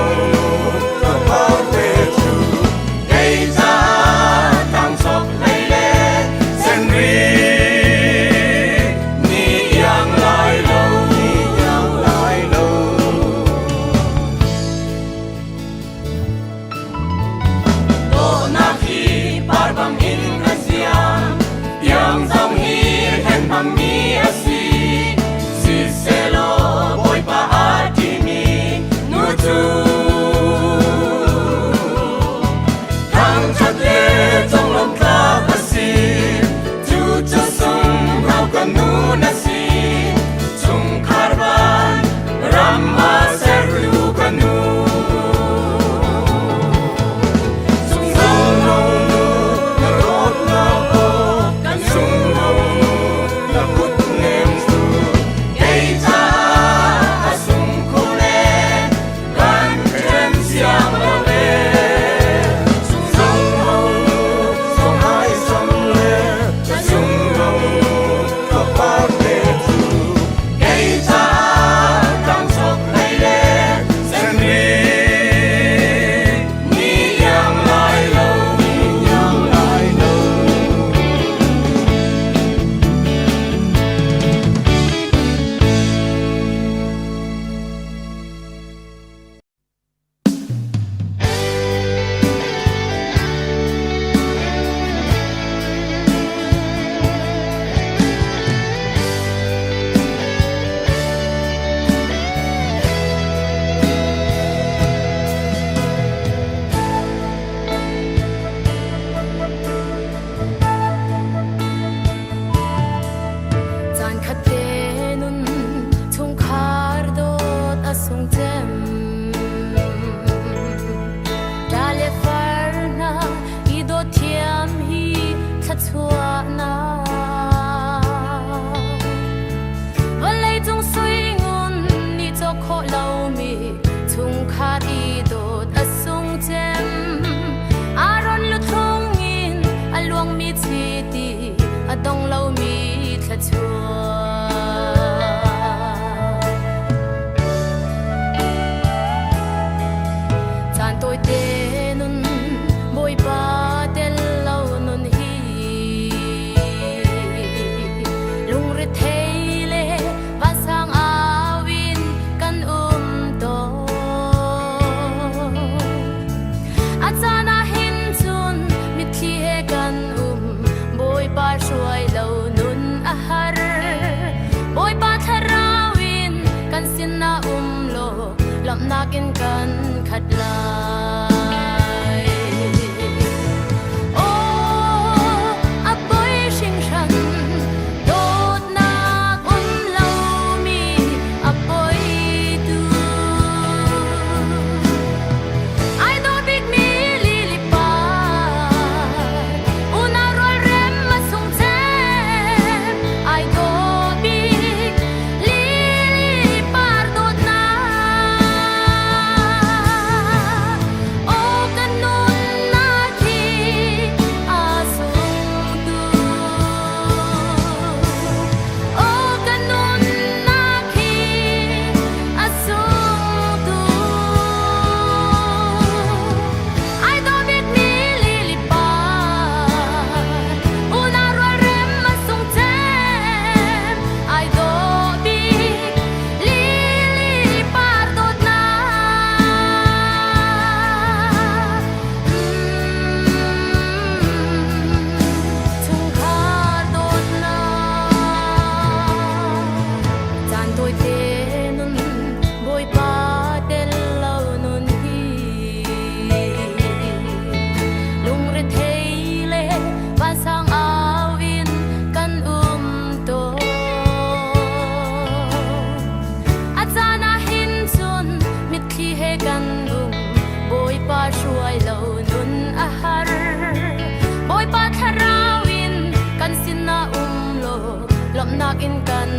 Dawtnak in kan khat lai. Aw, a poi hringhran, dawtnak um lomi a poi tu. Ai dawt bikmi lili par, unau rualrem a sung cem. Ai dawt bik lili par dawtnak. Aw kan nunnak hi a sung tuk. Aw kan nunnak hi a sung tuk. Ai dawh bikmi lili par, unau rualrem a sung cem. Ai dawh bik lili par dawtnak. Chungkhar dawtnak. Caan tawite nun Bawipa tel lo nun hi lungrethei le vansang au in kan um tawn. A caan ah hin cun mitthli he kan um, Bawipa hruai lo nun a har. Bawipa thlarau in kan sinah um law lawmhnak in kan.